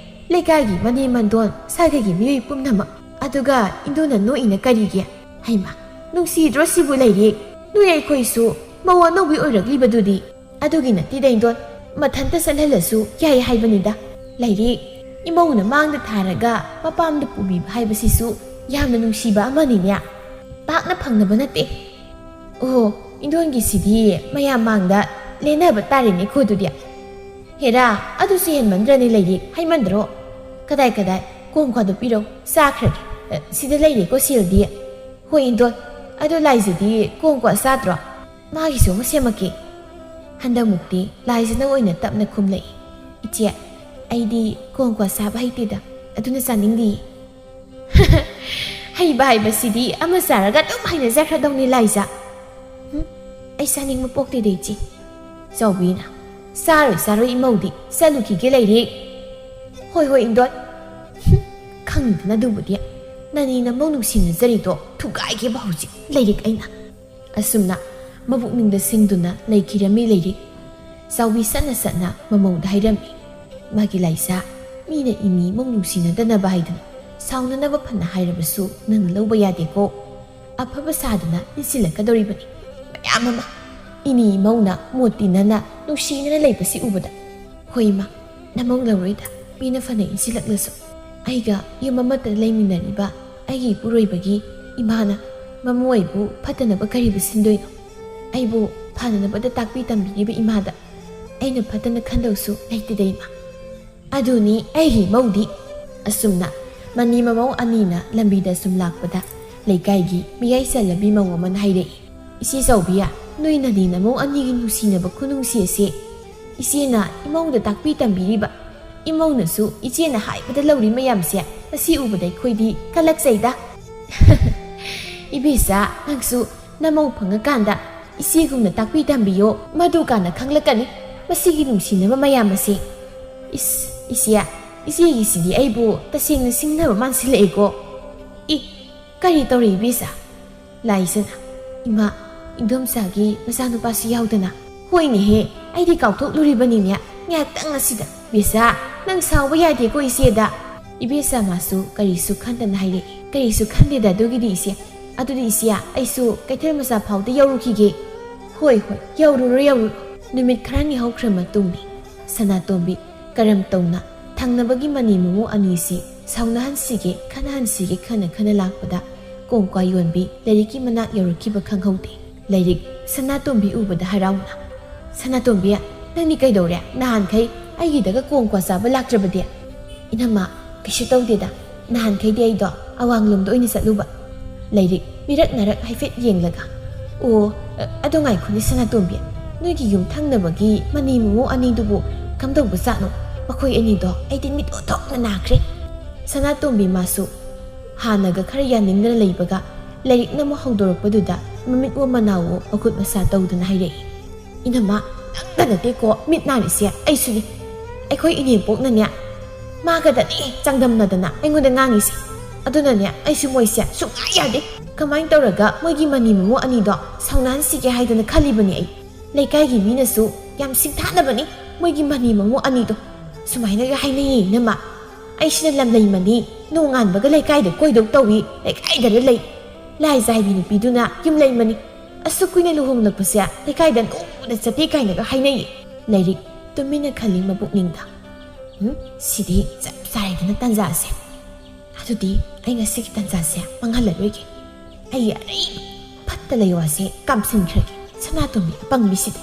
ꯂꯩꯀꯥꯏꯒꯤ ꯃꯅꯦꯝ ꯃꯟꯗꯣꯟ, ꯁꯥꯒꯩꯒꯤ ꯃꯤꯑꯣꯏ ꯄꯨꯝꯅꯃꯛ꯫ ꯑꯗꯨꯒ ꯏꯟꯗꯣꯅ ꯅꯣꯛꯏꯅ ꯀꯔꯤꯒꯤ? ꯍꯩꯃꯥ, ꯅꯨꯡꯁꯤꯗ꯭ꯔꯣ ꯁꯤꯕꯨ ꯂꯩꯔꯤ? ꯅꯣꯏ ꯑꯩꯈꯣꯏꯁꯨ ꯃꯧ ꯑꯅꯧꯕꯤ ꯑꯣꯏꯔꯛꯂꯤꯕꯗꯨꯗꯤ꯫ ꯑꯗꯨꯒꯤ ꯅꯠꯇꯦꯗ ꯏꯟꯗꯣꯟ, ꯃꯊꯟꯇ ꯆꯠꯍꯜꯂꯁꯨ ꯌꯥꯏ ꯍꯥꯏꯕꯅꯤꯗ꯫ ꯂꯩꯔꯤ, ꯏꯃꯧꯅ ꯃꯥꯡꯗ ꯊꯥꯔꯒ ꯃꯄꯥꯝꯗ ꯄꯨꯕꯤꯕ ꯍꯥꯏꯕꯁꯤꯁꯨ ꯌꯥꯝꯅ ꯅꯨꯡꯁꯤꯕ ꯑꯃꯅꯤꯅꯦ꯫ ꯄꯥꯛꯅ ꯐꯪꯅꯕ ꯅꯠꯇꯦ꯫ ꯑꯣ, ꯏꯟꯗꯣꯟꯒꯤꯁꯤꯗꯤ ꯃꯌꯥꯝ ꯃꯥꯡꯗ ꯂꯦꯟꯅꯕ ꯇꯥꯔꯦꯅꯦꯀꯣ ꯑꯗꯨꯗꯤ꯫ ꯍꯦꯔꯥ, ꯑꯗꯨꯁꯨ ꯍꯦꯟꯃꯟꯗ꯭ꯔꯅꯦ ꯂꯩꯔꯤ, ꯍꯩꯃꯟꯗ꯭ꯔꯣ? ꯀꯗꯥꯏ ꯀꯗꯥꯏ, ꯀꯣꯡ ꯈꯥꯗꯣꯛꯄꯤꯔꯣ, ꯆꯥꯈ꯭ꯔꯒꯦ꯫ ꯑ, ꯁꯤꯗ ꯂꯩꯔꯦꯀꯣ ꯁꯦꯜꯗꯤ꯫ ꯍꯣꯏ ꯏꯟꯗꯣꯟ, ꯑꯗꯣ ꯂꯥꯏꯖꯗꯤ ꯀꯣꯡ ꯀ꯭ꯋꯥ ꯆꯥꯗ꯭ꯔꯣ? ꯃꯥꯒꯤꯁꯨ ꯑꯃ ꯁꯦꯝꯃꯛꯀꯦ꯫ ꯍꯟꯗꯛꯃꯨꯛꯇꯤ ꯂꯥꯏꯖꯅ ꯑꯣꯏꯅ ꯇꯞꯅ ꯈꯨꯝꯂꯛꯏ꯫ ꯏꯆꯦ, ꯑꯩꯗꯤ ꯀꯣꯡ ꯀ꯭ꯋꯥ ꯆꯥꯕ ꯍꯩꯇꯦꯗ, ꯑꯗꯨꯅ ꯆꯥꯅꯤꯡꯗꯤꯌꯦ꯫ ꯍꯩꯕ ꯍꯥꯏꯕꯁꯤꯗꯤ ꯑꯃ ꯆꯥꯔꯒ ꯑꯗꯨꯝ ꯍꯩꯅꯖꯈ꯭ꯔꯗꯧꯅꯤ ꯂꯥꯏꯖ꯫ ꯍꯨꯝ, ꯑꯩ ꯆꯥꯅꯤꯡꯕ ꯄꯣꯛꯇꯦꯗ ꯏꯆꯦ꯫ ꯆꯥꯎꯕꯤꯅ, ꯆꯥꯔꯣꯏ ꯆꯥꯔꯣꯏ ꯏꯃꯧꯗꯤ, ꯆꯠꯂꯨꯈꯤꯒꯦ ꯂꯩꯔꯤ꯫ ꯍꯣꯏ ꯍꯣꯏ ꯏꯟꯗꯣꯟ꯫ ꯍꯨꯝ, ꯈꯪꯉꯤꯗꯅ ꯑꯗꯨꯕꯨꯗꯤ꯫ ꯅꯅꯤ ꯅꯃꯧ ꯅꯨꯡꯁꯤꯅꯖꯔꯤꯗꯣ ꯊꯨꯒꯥꯏꯒꯦꯕ ꯍꯧꯖꯤꯛ ꯂꯩꯔꯤꯛ ꯑꯩꯅ꯫ ꯑꯁꯨꯝꯅ ꯃꯕꯨꯛꯅꯤꯡꯗ ꯁꯤꯡꯗꯨꯅ ꯂꯩꯈꯤꯔꯝꯃꯤ ꯂꯩꯔꯤ꯫ ꯆꯥꯎꯕꯤ ꯁꯠꯅ ꯁꯠꯅ ꯃꯃꯧꯗ ꯍꯥꯏꯔꯝꯃꯤ, "ꯃꯥꯒꯤ ꯂꯥꯏꯖ, ꯃꯤꯅ ꯏꯅꯤ ꯏꯃꯧ ꯅꯨꯡꯁꯤꯅꯗꯅꯕ ꯍꯥꯏꯗꯨꯅ ꯁꯥꯎꯅꯅꯕ ꯐꯅ ꯍꯥꯏꯔꯕꯁꯨ ꯅꯪ ꯂꯧꯕ ꯌꯥꯗꯦꯀꯣ꯫ ꯑꯐꯕ ꯁꯥꯗꯨꯅ ꯏꯟꯁꯤꯜꯂꯛꯀꯗꯧꯔꯤꯕꯅꯤ ꯃꯌꯥꯝ ꯑꯃ꯫ ꯏꯅꯤ ꯏꯃꯧꯅ ꯃꯣꯠ ꯇꯤꯟꯅꯅ ꯅꯨꯡꯁꯤꯅꯅ ꯂꯩꯕꯁꯤ ꯎꯕꯗ꯫ ꯍꯣꯏ ꯏꯃꯥ, ꯅꯃꯧ ꯂꯧꯔꯣꯏꯗ, ꯃꯤꯅ ꯐꯅ ꯏꯟꯁꯤꯜꯂꯛꯂꯁꯨ꯫ ꯑꯩꯒ ꯌꯨꯝ ꯑꯃꯠꯇ ꯂꯩꯃꯤꯟꯅꯔꯤꯕ ꯑꯩꯒꯤ ꯏꯄꯨꯔꯣꯏꯕꯒꯤ ꯏꯃꯥꯅ ꯃꯃꯧ ꯑꯩꯕꯨ ꯐꯠꯇꯅꯕ ꯀꯔꯤꯕꯨ ꯁꯤꯟꯗꯣꯏꯅꯣ? ꯑꯩꯕꯨ ꯐꯅꯅꯕꯗ ꯇꯥꯛꯄꯤ ꯇꯝꯕꯤꯔꯤꯕ ꯏꯃꯥꯗ ꯑꯩꯅ ꯐꯠꯇꯅ ꯈꯟꯗꯧꯁꯨ ꯂꯩꯇꯦꯗ ꯏꯃꯥ꯫ ꯑꯗꯨꯅꯤ ꯑꯩꯒꯤ ꯏꯃꯧꯗꯤ꯫" ꯑꯁꯨꯝꯅ ꯃꯅꯤ ꯃꯃꯧ ꯑꯅꯤꯅ ꯂꯝꯕꯤꯗ ꯁꯨꯝ ꯂꯥꯛꯄꯗ ꯂꯩꯀꯥꯏꯒꯤ ꯃꯤꯌꯥꯏ ꯆꯜꯂꯕꯤ ꯃꯧ ꯑꯃꯅ ꯍꯥꯏꯔꯛꯏ, "ꯏꯆꯦ ꯆꯥꯎꯕꯤ, ꯅꯣꯏ ꯅꯅꯤ ꯅꯃꯧ ꯑꯅꯤꯒꯤ ꯅꯨꯡꯁꯤꯅꯕ ꯈꯨꯅꯨꯡꯁꯤ ꯑꯁꯤ ꯏꯆꯦꯅ ꯏꯃꯧꯗ ꯇꯥꯛꯄꯤ ꯇꯝꯕꯤꯔꯤꯕ, ꯏꯃꯧꯅꯁꯨ ꯏꯆꯦꯅ ꯍꯥꯏꯕꯗ ꯂꯧꯔꯤ ꯃꯌꯥꯝꯁꯦ, ꯃꯁꯤ ꯎꯕꯗ ꯑꯩꯈꯣꯏꯗꯤ ꯀꯜꯂꯛꯆꯩꯗ꯫" "ꯏꯕꯦꯆꯥ, ꯅꯪꯁꯨ ꯅꯃꯧ ꯐꯪꯉꯀꯥꯟꯗ ꯏꯆꯦꯒꯨꯝꯅ ꯇꯥꯛꯄꯤ ꯇꯝꯕꯤꯌꯣ, ꯃꯗꯨ ꯀꯥꯟꯅ ꯈꯪꯂꯛꯀꯅꯤ ꯃꯁꯤꯒꯤ ꯅꯨꯡꯁꯤꯅꯕ ꯃꯌꯥꯝ ꯑꯁꯤ꯫" "ꯏꯁ, ꯏꯆꯦ, ꯏꯆꯦꯒꯤꯁꯤꯗꯤ ꯑꯩꯕꯨ ꯇꯁꯦꯡꯅ ꯁꯤꯡꯅꯕ ꯃꯥꯟꯁꯤꯜꯂꯛꯑꯦꯀꯣ꯫" "ꯏ, "ꯀꯔꯤ ꯇꯧꯔꯤ, ꯏꯕꯦꯆꯥ?" ꯂꯥꯏꯁꯅꯥ, "ꯏꯃꯥ, ꯏꯟꯗꯣꯝꯆꯥꯒꯤ ꯃꯆꯥꯅꯨꯄꯥꯁꯨ ꯌꯥꯎꯗꯅ?" "ꯍꯣꯏꯅꯦꯍꯦ, ꯑꯩꯗꯤ ꯀꯥꯎꯊꯣꯛꯂꯨꯔꯤꯕꯅꯤꯅꯦ ꯉꯥꯏꯍꯥꯛꯇꯪ ꯑꯁꯤꯗ꯫ ꯏꯕꯦꯆꯥ, ꯅꯪ ꯁꯥꯎꯕ ꯌꯥꯗꯦꯀꯣ ꯏꯆꯦꯗ꯫" ꯏꯕꯦꯆꯥ ꯃꯥꯁꯨ ꯀꯔꯤꯁꯨ ꯈꯟꯗꯅ ꯍꯥꯏꯔꯛꯏ, "ꯀꯔꯤꯁꯨ ꯈꯟꯗꯦꯗ ꯑꯗꯨꯒꯤꯗꯤ ꯏꯆꯦ꯫ ꯑꯗꯨꯗꯤ ꯏꯆꯦ, ꯑꯩꯁꯨ ꯀꯩꯊꯦꯜ ꯃꯆꯥ ꯐꯥꯎꯗ ꯌꯧꯔꯨꯈꯤꯒꯦ꯫" "ꯍꯣꯏ, ꯍꯣꯏ, ꯌꯧꯔꯨꯔꯣ, ꯌꯧꯔꯨꯔꯣ꯫" ꯅꯨꯃꯤꯠ ꯈꯔꯅꯤ ꯍꯧꯈ꯭ꯔ ꯃꯇꯨꯡꯗꯤ ꯁꯅꯥꯇꯣꯝꯕꯤ ꯀꯔꯝ ꯇꯧꯅ ꯊꯪꯅꯕꯒꯤ ꯃꯅꯤ ꯃꯃꯧ ꯑꯅꯤꯁꯤ ꯁꯥꯎꯅꯍꯟꯁꯤꯒꯦ, ꯈꯠꯅꯍꯟꯁꯤꯒꯦ ꯈꯟꯅ ꯈꯟꯅ ꯂꯥꯛꯄꯗ ꯀꯣꯡꯀ꯭ꯋꯥ ꯌꯣꯟꯕꯤ ꯂꯥꯏꯔꯤꯛꯀꯤ ꯃꯅꯥꯛ ꯌꯧꯔꯛꯈꯤꯕ ꯈꯪꯍꯧꯗꯦ꯫ ꯂꯥꯏꯔꯤꯛ ꯁꯅꯥꯇꯣꯝꯕꯤ ꯎꯕꯗ ꯍꯔꯥꯎꯅ, "ꯁꯅꯥꯇꯣꯝꯕꯤ, ꯅꯪꯗꯤ ꯀꯩꯗꯧꯔꯦ? ꯅꯍꯥꯟꯈꯩ ꯑꯩꯒꯤꯗꯒ ꯀꯣꯡꯀ꯭ꯋꯥ ꯆꯥꯕ ꯂꯥꯛꯇ꯭ꯔꯕꯗꯤ?" "ꯏꯅꯝꯃ, ꯀꯩꯁꯨ ꯇꯧꯗꯦꯗ꯫ ꯅꯍꯥꯟꯈꯩꯗꯤ ꯑꯩꯗꯣ ꯑꯋꯥꯡꯂꯣꯝꯗ ꯑꯣꯏꯅ ꯆꯠꯂꯨꯕ꯫" ꯂꯥꯏꯔꯤꯛ ꯃꯤꯔꯛ ꯅꯥꯔꯛ ꯍꯥꯏꯐꯦꯠ ꯌꯦꯡꯂꯒ, "ꯑꯣ, ꯑ-, ꯑꯗꯣ ꯉꯥꯏꯈꯣꯅꯦ ꯁꯅꯥꯇꯣꯝꯕꯤ, ꯅꯣꯏꯒꯤ ꯌꯨꯝ ꯊꯪꯅꯕꯒꯤ ꯃꯅꯤ ꯃꯃꯧ ꯑꯅꯤꯗꯨꯕꯨ ꯀꯝꯗꯧꯕ ꯖꯥꯠꯅꯣ? ꯃꯈꯣꯏ ꯑꯅꯤꯗꯣ ꯑꯩꯗꯤ ꯃꯤꯠ ꯑꯣꯟꯊꯣꯛꯅ ꯅꯥꯈ꯭ꯔꯦ꯫" ꯁꯅꯥꯇꯣꯝꯕꯤ ꯃꯥꯁꯨ ꯍꯥꯟꯅꯒ ꯈꯔ ꯌꯥꯅꯤꯡꯗꯅ ꯂꯩꯕꯒ ꯂꯥꯏꯔꯤꯛꯅ ꯑꯃꯨꯛ ꯍꯧꯗꯣꯔꯛꯄꯗꯨꯗ ꯃꯃꯤꯠ ꯑꯣ ꯃꯅꯥ ꯑꯣ ꯃꯈꯨꯠ ꯃꯁꯥ ꯇꯧꯗꯨꯅ ꯍꯥꯏꯔꯛꯏ, "ꯏꯅꯝꯃ, ꯅꯪꯗ ꯅꯠꯇꯦꯀꯣ ꯃꯤꯠ ꯅꯥꯔꯤꯁꯦ, ꯑꯩꯁꯨꯅꯤ꯫ ꯑꯩꯈꯣꯏ ꯏꯅꯦꯝꯄꯣꯛꯅꯅꯦ ꯃꯥꯒꯗꯅꯦ ꯆꯥꯡꯗꯝꯅꯗꯅ ꯑꯩꯉꯣꯟꯗ ꯉꯥꯡꯉꯤꯁꯦ꯫ ꯑꯗꯨꯅꯅꯦ ꯑꯩꯁꯨ ꯃꯣꯏꯁꯦ ꯁꯨꯡꯌꯥ ꯌꯥꯗꯦ꯫ ꯀꯃꯥꯏꯅ ꯇꯧꯔꯒ ꯃꯣꯏꯒꯤ ꯃꯅꯤ ꯃꯃꯧ ꯑꯅꯤꯗꯣ ꯁꯥꯎꯅꯍꯟꯁꯤꯒꯦ ꯍꯥꯏꯗꯅ ꯈꯜꯂꯤꯕꯅꯤ ꯑꯩ꯫ ꯂꯩꯀꯥꯏꯒꯤ ꯃꯤꯅꯁꯨ ꯌꯥꯝ ꯁꯤꯡꯊꯥꯅꯕꯅꯤ ꯃꯣꯏꯒꯤ ꯃꯅꯤ ꯃꯃꯧ ꯑꯅꯤꯗꯣ꯫ ꯁꯨꯃꯥꯏꯅꯒ ꯍꯥꯏꯅꯩꯌꯦ ꯏꯅꯝꯃ, ꯑꯩꯁꯤꯅ ꯂꯝꯂꯩꯃꯅꯤ, ꯅꯣꯡꯉꯥꯟꯕꯒ ꯂꯩꯀꯥꯏꯗ ꯀꯣꯏꯗꯧ ꯇꯧꯏ, ꯂꯩꯀꯥꯏꯗꯔ ꯂꯩ꯫ ꯂꯥꯏꯖꯥꯏꯕꯤ ꯅꯨꯄꯤꯗꯨꯅ ꯌꯨꯝꯂꯩꯃꯅꯤ꯫ ꯑꯁꯨꯛ ꯀꯨꯏꯅ ꯂꯨꯍꯣꯡꯂꯛꯄꯁꯦ ꯂꯩꯀꯥꯏꯗ ꯅꯣꯡꯃꯗ ꯆꯠꯇꯦ ꯀꯥꯏꯅꯒ ꯍꯥꯏꯅꯩꯌꯦ꯫" ꯂꯥꯏꯔꯤꯛ ꯇꯨꯃꯤꯟꯅ ꯈꯜꯂꯤ ꯃꯄꯨꯛꯅꯤꯡꯗ, "ꯎꯝ, ꯁꯤꯗꯤ ꯆꯞ ꯆꯥꯔꯦꯗꯅ ꯇꯥꯟꯖꯥꯁꯦ꯫ ꯑꯗꯨꯗꯤ ꯑꯩ ꯉꯁꯤꯒꯤ ꯇꯥꯟꯖꯥꯁꯦ ꯃꯥꯡꯍꯜꯂꯔꯣꯏꯒꯦ꯫ ꯑꯩ ꯑꯔꯩ ꯐꯠꯇ ꯂꯩ ꯋꯥꯁꯦ ꯀꯥꯝꯁꯤꯟꯈ꯭ꯔꯒꯦ ꯁꯅꯥꯇꯣꯝꯕꯤ ꯑꯄꯪꯕꯤꯁꯤꯗ꯫"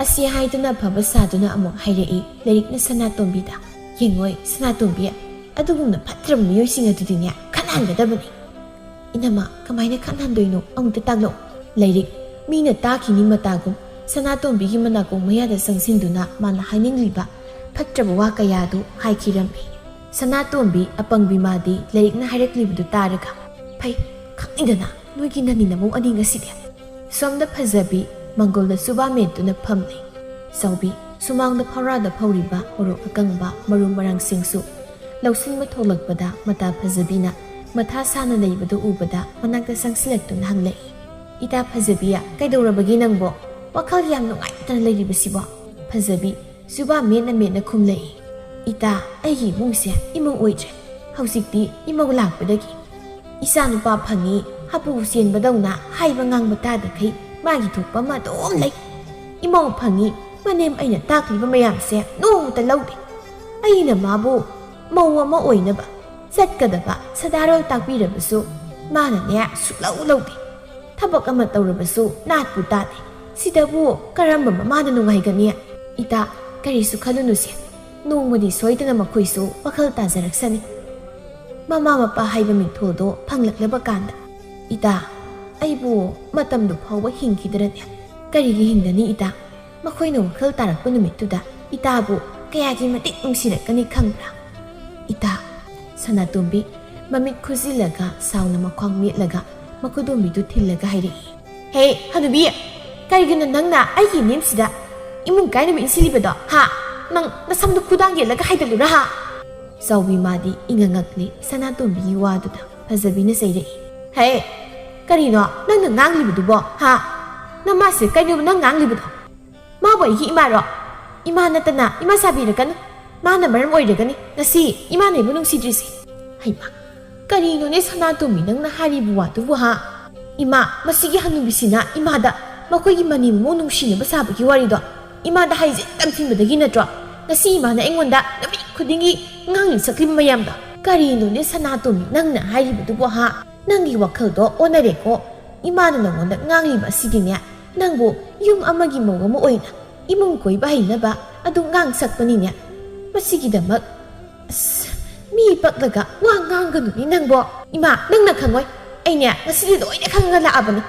ꯑꯁꯤ ꯍꯥꯏꯗꯨꯅ ꯑꯐꯕ ꯁꯥꯗꯨꯅ ꯑꯃꯨꯛ ꯍꯥꯏꯔꯛꯏ ꯂꯥꯏꯔꯤꯛꯅ ꯁꯅꯥꯇꯣꯝꯕꯤꯗ, "ꯌꯦꯡꯉꯣꯏ ꯁꯅꯥꯇꯣꯝꯕꯤ, ꯑꯗꯨꯒꯨꯝꯅ ꯐꯠꯇ꯭ꯔꯕ ꯃꯤꯑꯣꯏꯁꯤꯡ ꯑꯗꯨꯗꯤꯅꯦ ꯈꯠꯅꯍꯟꯒꯗꯕꯅꯤ꯫" "ꯏꯅꯝꯃ, ꯀꯃꯥꯏꯅ ꯈꯠꯅꯍꯟꯗꯣꯏꯅꯣ? ꯑꯃꯨꯛꯇ ꯇꯥꯛꯂꯛꯑꯣ꯫" ꯂꯥꯏꯔꯤꯛ ꯃꯤꯅ ꯇꯥꯈꯤꯅꯤ ꯃꯇꯥꯒꯨꯝ ꯁꯅꯥꯇꯣꯝꯕꯤꯒꯤ ꯃꯅꯥꯀꯣꯡ ꯃꯌꯥꯗ ꯆꯪꯁꯤꯟꯗꯨꯅ ꯃꯥꯅ ꯍꯥꯏꯅꯤꯡꯂꯤꯕ ꯐꯠꯇ꯭ꯔꯕ ꯋꯥ ꯀꯌꯥꯗꯨ ꯍꯥꯏꯈꯤꯔꯝꯃꯤ꯫ ꯁꯅꯥꯇꯣꯝꯕꯤ ꯑꯄꯪꯕꯤ ꯃꯥꯗꯤ ꯂꯥꯏꯔꯤꯛꯅ ꯍꯥꯏꯔꯛꯂꯤꯕꯗꯨ ꯇꯥꯔꯒ, "ꯐꯩ, ꯈꯪꯅꯤꯡꯗꯅ ꯅꯣꯏꯒꯤ ꯅꯅꯤ ꯅꯃꯧ ꯑꯅꯤ ꯉꯁꯤꯗꯤ꯫" ꯁꯣꯝꯗ ꯐꯖꯕꯤ ꯃꯪꯒꯣꯜꯗ ꯆꯨꯕꯥ ꯃꯦꯠꯇꯨꯅ ꯐꯝꯂꯤ꯫ ꯆꯥꯎꯕꯤ ꯁꯨꯃꯥꯡꯗ ꯐꯧꯔꯥꯗ ꯐꯧꯔꯤꯕ ꯃꯣꯔꯣꯛ ꯑꯀꯪꯕ ꯃꯔꯨ ꯃꯔꯥꯡꯁꯤꯡꯁꯨ ꯂꯧꯁꯤꯟꯕ ꯊꯣꯛꯂꯛꯄꯗ ꯃꯇꯥ ꯐꯖꯕꯤꯅ ꯃꯊꯥ ꯁꯥꯅ ꯂꯩꯕꯗꯨ ꯎꯕꯗ ꯃꯅꯥꯛꯇ ꯆꯪꯁꯤꯜꯂꯛꯇꯨꯅ ꯍꯪꯂꯛꯏ, "ꯏꯇꯥ ꯐꯖꯕꯤ, ꯀꯩꯗꯧꯔꯕꯒꯦ ꯅꯪꯕꯣ? ꯋꯥꯈꯜ ꯌꯥꯝ ꯅꯨꯡꯉꯥꯏꯇꯅ ꯂꯩꯔꯤꯕꯁꯤꯕꯣ?" ꯐꯖꯕꯤ ꯆꯨꯕꯥ ꯃꯦꯠꯅ ꯃꯦꯠꯅ ꯈꯨꯝꯂꯛꯏ, "ꯏꯇꯥ, ꯑꯩꯒꯤ ꯏꯃꯨꯡꯁꯦ ꯏꯃꯨꯡ ꯑꯣꯏꯗ꯭ꯔꯦ꯫ ꯍꯧꯖꯤꯛꯇꯤ ꯏꯃꯧ ꯂꯥꯛꯄꯗꯒꯤ ꯏꯆꯥ ꯅꯨꯄꯥ ꯐꯪꯉꯤ, ꯍꯥꯄꯨ ꯆꯦꯟꯕꯗꯧꯅ ꯍꯥꯏꯕ ꯉꯥꯡꯕ ꯇꯥꯗꯈꯩ ꯃꯥꯒꯤ ꯊꯣꯛꯄ ꯑꯃ ꯑꯗꯨꯝ ꯂꯩ꯫ ꯏꯃꯧ ꯐꯪꯉꯤ, ꯃꯅꯦꯝ ꯑꯩꯅ ꯇꯥꯛꯂꯤꯕ ꯃꯌꯥꯝꯁꯦ ꯅꯣꯡꯃꯇ ꯂꯧꯗꯦ꯫ ꯑꯩꯅ ꯃꯥꯕꯨ ꯃꯧ ꯑꯃ ꯑꯣꯏꯅꯕ ꯆꯠꯀꯗꯕ ꯁꯗꯥꯔꯣꯜ ꯇꯥꯛꯄꯤꯔꯕꯁꯨ ꯃꯥꯅꯅꯦ ꯁꯨꯛꯂꯧ ꯂꯧꯗꯦ꯫ ꯊꯕꯛ ꯑꯃ ꯇꯧꯔꯕꯁꯨ ꯅꯥꯠꯄꯨ ꯇꯥꯗꯦ꯫ ꯁꯤꯗꯕꯨ ꯀꯔꯝꯕ ꯃꯃꯥꯅ ꯅꯨꯡꯉꯥꯏꯒꯅꯤ? ꯏꯇꯥ, ꯀꯔꯤꯁꯨ ꯈꯜꯂꯨꯅꯨꯁꯦ꯫ ꯅꯣꯡꯃꯗꯤ ꯁꯣꯏꯗꯅ ꯃꯈꯣꯏꯁꯨ ꯋꯥꯈꯜ ꯇꯥꯖꯔꯛꯁꯅꯤ꯫ ꯃꯃꯥ ꯃꯄꯥ ꯍꯥꯏꯕ ꯃꯤꯡꯊꯣꯜꯗꯣ ꯐꯪꯂꯛꯂꯕ ꯀꯥꯟꯗ, ꯏꯇꯥ, ꯑꯩꯕꯨ ꯃꯇꯝꯗꯨ ꯐꯥꯎꯕ ꯍꯤꯡꯈꯤꯗ꯭ꯔꯗꯤ ꯀꯔꯤꯒꯤ ꯍꯤꯡꯒꯅꯤ ꯏꯇꯥ? ꯃꯈꯣꯏꯅ ꯋꯥꯈꯜ ꯇꯥꯔꯛꯄ ꯅꯨꯃꯤꯠꯇꯨꯗ ꯏꯇꯥꯕꯨ ꯀꯌꯥꯒꯤ ꯃꯇꯤꯛ ꯅꯨꯡꯁꯤꯔꯛꯀꯅꯤ ꯈꯪꯕ꯭ꯔꯥ?" ꯏꯇꯥ, ꯁꯅꯥꯇꯣꯝꯕꯤ ꯃꯃꯤꯠ ꯈꯨꯖꯤꯜꯂꯒ ꯁꯥꯎꯅ ꯃꯈ꯭ꯋꯥꯡ ꯃꯦꯠꯂꯒ ꯃꯈꯨꯗꯣꯝꯕꯤꯗꯨ ꯊꯤꯜꯂꯒ ꯍꯥꯏꯔꯛꯏ, "ꯍꯦ ꯍꯅꯨꯕꯤ, ꯀꯔꯤꯒꯤꯅꯣ ꯅꯪꯅ ꯑꯩꯒꯤ ꯏꯅꯦꯝꯁꯤꯗ ꯏꯃꯨꯡ ꯀꯥꯏꯅꯕ ꯏꯟꯁꯤꯜꯂꯤꯕꯗꯣ? ꯍꯥ? ꯅꯪ ꯅꯁꯝꯗꯨ ꯈꯨꯗꯥꯡ ꯌꯦꯠꯂꯒ ꯍꯥꯏꯗꯠꯂꯨꯔꯥ ꯍꯥ?" ꯆꯥꯎꯕꯤ ꯃꯥꯗꯤ ꯏꯉꯛꯉꯛꯂꯤ ꯁꯅꯥꯇꯣꯝꯕꯤꯒꯤ ꯋꯥꯗꯨꯗ꯫ ꯐꯖꯕꯤꯅ ꯆꯩꯔꯛꯏ, "ꯍꯦ, ꯀꯔꯤꯅꯣ ꯅꯪꯅ ꯉꯥꯡꯂꯤꯕꯗꯨꯕꯣ? ꯍꯥ? ꯅꯃꯥꯁꯦ ꯀꯩꯅꯣꯕ ꯅꯪ ꯉꯥꯡꯂꯤꯕꯗꯣ? ꯃꯥꯕꯨ ꯑꯩꯒꯤ ꯏꯃꯥꯔꯣ? ꯏꯃꯥ ꯅꯠꯇꯅ ꯏꯃꯥ ꯁꯥꯕꯤꯔꯛꯀꯅꯨ꯫ ꯃꯥꯅ ꯃꯔꯝ ꯑꯣꯏꯔꯒꯅꯤ ꯉꯁꯤ ꯏꯃꯥꯅ ꯑꯩꯕꯨ ꯅꯨꯡꯁꯤꯗ꯭ꯔꯤꯁꯦ꯫ ꯍꯩꯃꯥ, ꯀꯔꯤꯅꯣꯅꯦ ꯁꯅꯥꯇꯣꯝꯕꯤ ꯅꯪꯅ ꯍꯥꯏꯔꯤꯕ ꯋꯥꯗꯨꯕꯨ ꯍꯥ? ꯏꯃꯥ, ꯃꯁꯤꯒꯤ ꯍꯅꯨꯕꯤꯁꯤꯅ ꯏꯃꯥꯗ ꯃꯈꯣꯏꯒꯤ ꯃꯅꯦꯝ ꯃꯃꯧ ꯅꯨꯡꯁꯤꯅꯕ ꯁꯥꯕꯒꯤ ꯋꯥꯔꯤꯗꯣ ꯏꯃꯥꯗ ꯍꯥꯏꯖꯤꯟ ꯇꯝꯁꯤꯟꯕꯗꯒꯤ ꯅꯠꯇ꯭ꯔꯣ ꯉꯁꯤ ꯏꯃꯥꯅ ꯑꯩꯉꯣꯟꯗ ꯅꯨꯃꯤꯠ ꯈꯨꯗꯤꯡꯒꯤ ꯉꯥꯡꯂꯤ ꯁꯛꯂꯤꯕ ꯃꯌꯥꯝꯗꯣ? ꯀꯔꯤꯅꯣꯅꯦ ꯁꯅꯥꯇꯣꯝꯕꯤ ꯅꯪꯅ ꯍꯥꯏꯔꯤꯕꯗꯨꯕꯨ ꯍꯥ? ꯅꯪꯒꯤ ꯋꯥꯈꯜꯗꯣ ꯑꯣꯟꯅꯔꯦꯀꯣ꯫ ꯏꯃꯥꯅ ꯅꯉꯣꯟꯗ ꯉꯥꯡꯂꯤꯕ ꯑꯁꯤꯗꯤꯅꯦ, ꯅꯪꯕꯨ ꯌꯨꯝ ꯑꯃꯒꯤ ꯃꯧ ꯑꯃ ꯑꯣꯏꯅ ꯏꯃꯨꯡ ꯀꯣꯏꯕ ꯍꯩꯅꯕ ꯑꯗꯨ ꯉꯥꯡ ꯁꯛꯄꯅꯤꯅꯦ꯫ ꯃꯁꯤꯒꯤꯗꯃꯛ ꯑꯁ, ꯃꯤ ꯄꯛꯂꯒ ꯋꯥ ꯉꯥꯡꯒꯅꯨꯅꯦ ꯅꯪꯕꯣ꯫ ꯏꯃꯥ, ꯅꯪꯅ ꯈꯪꯉꯣꯏ꯫ ꯑꯩꯅꯦ ꯉꯁꯤꯗꯤ ꯂꯣꯏꯅ ꯈꯪꯉꯒ ꯂꯥꯛꯑꯕꯅꯤ꯫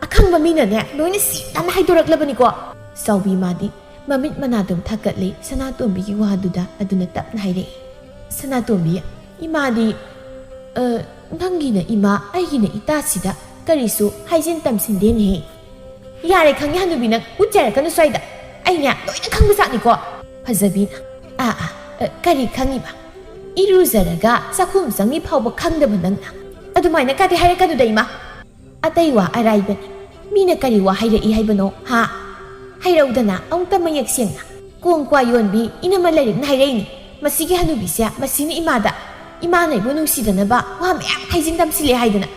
ꯑꯈꯪꯕ ꯃꯤꯅꯅꯦ ꯂꯣꯏꯅ ꯁꯤ ꯇꯥꯟꯅ ꯍꯥꯏꯗꯣꯔꯛꯂꯕꯅꯤꯀꯣ꯫ ꯆꯥꯎꯕꯤ ꯃꯥꯗꯤ ꯃꯃꯤꯠ ꯃꯅꯥꯗꯨꯝ ꯊꯛꯀꯠꯂꯤ ꯁꯅꯥꯇꯣꯝꯕꯤꯒꯤ ꯋꯥꯗꯨꯗ꯫ ꯑꯗꯨꯅ ꯇꯞꯅ ꯍꯥꯏꯔꯛꯏ, "ꯁꯅꯥꯇꯣꯝꯕꯤ, ꯏꯃꯥꯗꯤ, ꯑ, ꯅꯪꯒꯤꯅ ꯏꯃꯥ, ꯑꯩꯒꯤꯅ ꯏꯇꯥꯁꯤꯗ ꯀꯔꯤꯁꯨ ꯍꯥꯏꯖꯤꯟ ꯇꯝꯁꯤꯟꯗꯦꯅꯦꯍꯦ꯫ ꯌꯥꯔꯦ, ꯈꯪꯉꯦ ꯍꯅꯨꯕꯤ, ꯅꯪ ꯎꯠ ꯆꯥꯏꯔꯛꯀꯅꯨ ꯁ꯭ꯋꯥꯏꯗ꯫ ꯑꯩꯅꯦ ꯂꯣꯏꯅ ꯈꯪꯕ ꯖꯥꯠꯅꯤꯀꯣ꯫" ꯐꯖꯕꯤꯅ, "ꯑꯥ, ꯑꯥ, ꯑ, ꯀꯔꯤ ꯈꯪꯉꯤꯕ? ꯏꯔꯨꯖꯔꯒ ꯆꯥꯛꯈꯨꯝ ꯆꯪꯉꯤ ꯐꯥꯎꯕ ꯈꯪꯗꯕ ꯅꯪꯅ ꯑꯗꯨꯃꯥꯏꯅ ꯀꯥꯗꯤ ꯍꯥꯏꯔꯛꯀꯅꯨꯗ, ꯏꯃꯥ꯫ ꯑꯇꯩ ꯋꯥ ꯑꯔꯥꯏꯕꯅꯤ꯫ ꯃꯤꯅ ꯀꯔꯤ ꯋꯥ ꯍꯥꯏꯔꯛꯏ ꯍꯥꯏꯕꯅꯣ, ꯍꯥ? ꯍꯩꯔꯧꯗꯅ ꯑꯃꯨꯛꯇ ꯃꯌꯦꯛ ꯁꯦꯡꯅ꯫ ꯀꯣꯡ ꯀ꯭ꯋꯥ ꯌꯣꯟꯕꯤ ꯏꯅꯝꯃ ꯂꯥꯏꯔꯤꯛꯅ ꯍꯥꯏꯔꯛꯏꯅꯤ꯫ ꯃꯁꯤꯒꯤ ꯍꯅꯨꯕꯤꯁꯦ, ꯃꯁꯤꯅ ꯏꯃꯥꯗ, ꯏꯃꯥꯅ ꯑꯩꯕꯨ ꯅꯨꯡꯁꯤꯗꯅꯕ ꯋꯥ ꯃꯌꯥꯝ ꯍꯥꯏꯖꯤꯟ ꯇꯝꯁꯤꯜꯂꯦ ꯍꯥꯏꯗꯅ꯫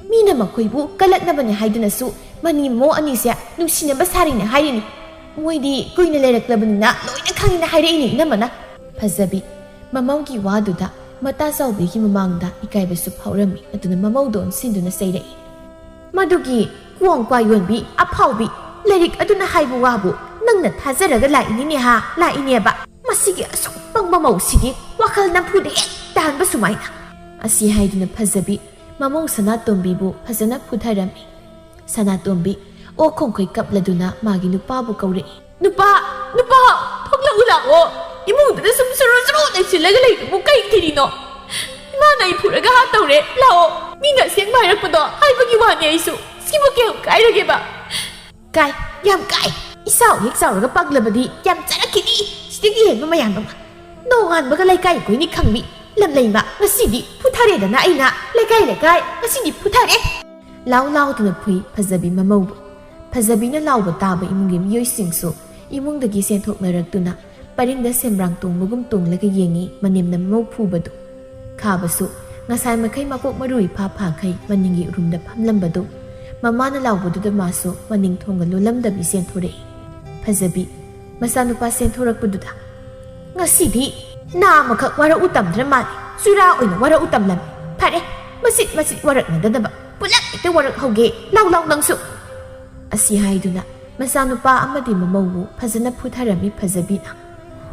ꯃꯤꯅ ꯃꯈꯣꯏꯕꯨ ꯀꯜꯂꯛꯅꯕꯅꯦ ꯍꯥꯏꯗꯨꯅꯁꯨ ꯃꯅꯤ ꯃꯃꯧ ꯑꯅꯤꯁꯦ ꯅꯨꯡꯁꯤꯅꯕ ꯁꯥꯔꯤꯅꯦ ꯍꯥꯏꯔꯤꯅꯤ꯫ ꯃꯣꯏꯗꯤ ꯀꯨꯏꯅ ꯂꯩꯔꯛꯂꯕꯅꯤꯅ ꯂꯣꯏꯅ ꯈꯪꯉꯤꯅ ꯍꯥꯏꯔꯛꯏꯅꯦ ꯏꯅꯝꯃꯅ꯫ ꯐꯖꯕꯤ, ꯃꯃꯧꯒꯤ ꯋꯥꯗꯨꯗ ꯃꯇꯥ ꯆꯥꯎꯕꯤꯒꯤ ꯃꯃꯥꯡꯗ ꯏꯀꯥꯏꯕꯁꯨ ꯐꯥꯎꯔꯝꯃꯤ꯫ ꯑꯗꯨꯅ ꯃꯃꯧꯗ ꯑꯣꯟꯁꯤꯟꯗꯨꯅ ꯆꯩꯔꯛꯏ꯫ ꯃꯗꯨꯒꯤ ꯀ꯭ꯋꯥꯡ ꯀ꯭ꯋꯥ ꯌꯣꯟꯕꯤ ꯑꯐꯥꯎꯕꯤ ꯂꯥꯏꯔꯤꯛ ꯑꯗꯨꯅ ꯍꯥꯏꯕ ꯋꯥꯕꯨ ꯅꯪꯅ ꯊꯥꯖꯔꯒ ꯂꯥꯛꯏꯅꯤꯅꯦ ꯍꯥ, ꯂꯥꯛꯏꯅꯦꯕ꯫ ꯃꯁꯤꯒꯤ ꯑꯁꯨꯛ ꯄꯪꯕ ꯃꯧꯁꯤꯒꯤ ꯋꯥꯈꯜ ꯅꯝꯐꯨꯗ ꯍꯦꯛ ꯇꯥꯍꯟꯕ ꯁꯨꯃꯥꯏꯅ꯫ ꯑꯁꯤ ꯍꯥꯏꯗꯨꯅ ꯐꯖꯕꯤ ꯃꯃꯧ ꯁꯅꯥꯇꯣꯝꯕꯤꯕꯨ ꯐꯖꯅ ꯐꯨꯊꯔꯝꯃꯤ꯫ ꯁꯅꯥꯇꯣꯝꯕꯤ ꯑꯣꯛ ꯈꯣꯡꯈꯩ ꯀꯞꯂꯗꯨꯅ ꯃꯥꯒꯤ ꯅꯨꯄꯥꯕꯨ ꯀꯧꯔꯛꯏ꯫ "ꯅꯨꯄꯥ, ꯅꯨꯄꯥ, ꯊꯣꯛꯂꯛꯎ ꯂꯥꯛꯑꯣ꯫ ꯏꯃꯨꯡꯗꯨꯗ ꯁꯨꯝ ꯁꯨꯔꯨ ꯁꯨꯔꯨ ꯂꯩꯁꯤꯜꯂꯒ ꯂꯩꯕꯕꯨ ꯀꯩ ꯀꯔꯤꯅꯣ? ꯏꯃꯥꯅ ꯑꯩ ꯐꯨꯔꯒ ꯍꯥꯠꯇꯧꯔꯦ꯫ ꯂꯥꯛꯑꯣ꯫ ꯃꯤꯅ ꯑꯁꯦꯡꯕ ꯍꯥꯏꯔꯛꯄꯗꯣ ꯍꯥꯏꯕꯒꯤ ꯋꯥꯅꯤ ꯑꯩꯁꯨ꯫ ꯁꯤꯕꯨ ꯀꯌꯥꯝ ꯀꯥꯏꯔꯒꯦꯕ?" "ꯀꯥꯏ, ꯌꯥꯝ ꯀꯥꯏ꯫ ꯏꯆꯥꯎ ꯍꯦꯛ ꯆꯥꯎꯔꯒ ꯄꯪꯂꯕꯗꯤ ꯌꯥꯝ ꯆꯥꯔꯛꯈꯤꯅꯤ꯫ ꯁꯤꯗꯒꯤ ꯍꯦꯟꯕ ꯃꯌꯥꯝ ꯑꯃ꯫ ꯅꯣꯡꯉꯥꯟꯕꯒ ꯂꯩꯀꯥꯏ ꯀꯣꯏꯅꯤ ꯈꯪꯕꯤ꯫ ꯂꯝꯂꯩꯃ, ꯉꯁꯤꯗꯤ ꯐꯨꯊꯔꯦꯗꯅ ꯑꯩꯅ꯫ ꯂꯩꯀꯥꯏ, ꯂꯩꯀꯥꯏ, ꯉꯁꯤꯗꯤ ꯐꯨꯊꯔꯦ!" ꯂꯥꯎ ꯂꯥꯎꯗꯨꯅ ꯐꯨꯏ ꯐꯖꯕꯤ ꯃꯃꯧꯕꯨ꯫ ꯐꯖꯕꯤꯅ ꯂꯥꯎꯕ ꯇꯥꯕ ꯏꯃꯨꯡꯒꯤ ꯃꯤꯑꯣꯏꯁꯤꯡꯁꯨ ꯏꯃꯨꯡꯗꯒꯤ ꯆꯦꯟꯊꯣꯛꯅꯔꯛꯇꯨꯅ ꯄꯔꯤꯡꯗ ꯁꯦꯝꯕ꯭ꯔꯥꯡ ꯇꯣꯡꯕꯒꯨꯝ ꯇꯣꯡꯂꯒ ꯌꯦꯡꯉꯤ ꯃꯅꯦꯝꯅ ꯃꯃꯧ ꯐꯨꯕꯗꯨ꯫ ꯈꯥꯕꯁꯨ ꯉꯁꯥꯏ ꯃꯈꯩ ꯃꯀꯣꯛ ꯃꯔꯨ ꯏꯐꯥ ꯐꯥꯈꯩ ꯃꯅꯤꯡꯒꯤ ꯎꯔꯨꯝꯗ ꯐꯝꯂꯝꯕꯗꯨ ꯃꯃꯥꯅ ꯂꯥꯎꯕꯗꯨꯗ ꯃꯥꯁꯨ ꯃꯅꯤꯡ ꯊꯣꯡꯒ ꯂꯣꯜꯂꯝꯗꯕꯤ ꯆꯦꯟꯊꯣꯔꯛꯏ꯫ ꯐꯖꯕꯤ ꯃꯆꯥꯅꯨꯄꯥ ꯆꯦꯟꯊꯣꯔꯛꯄꯗꯨꯗ, "ꯉꯁꯤꯗꯤ ꯅꯥ ꯑꯃꯈꯛ ꯋꯥꯔꯛꯎ ꯇꯝꯗ꯭ꯔ ꯃꯥꯜꯂꯦ, ꯆꯨꯔꯥ ꯑꯣꯏꯅ ꯋꯥꯔꯛꯎ ꯇꯝꯂꯝꯃꯤ꯫ ꯐꯔꯦ, ꯃꯆꯤꯠ ꯃꯆꯤꯠ ꯋꯥꯔꯛꯅꯗꯅꯕ ꯄꯨꯂꯞ ꯍꯦꯛꯇ ꯋꯥꯔꯛꯍꯧꯒꯦ꯫ ꯂꯥꯎ ꯂꯥꯎ ꯅꯪꯁꯨ!" ꯑꯁꯤ ꯍꯥꯏꯗꯨꯅ ꯃꯆꯥꯅꯨꯄꯥ ꯑꯃꯗꯤ ꯃꯃꯧꯕꯨ ꯐꯖꯅ ꯐꯨꯊꯔꯝꯃꯤ ꯐꯖꯕꯤꯅ꯫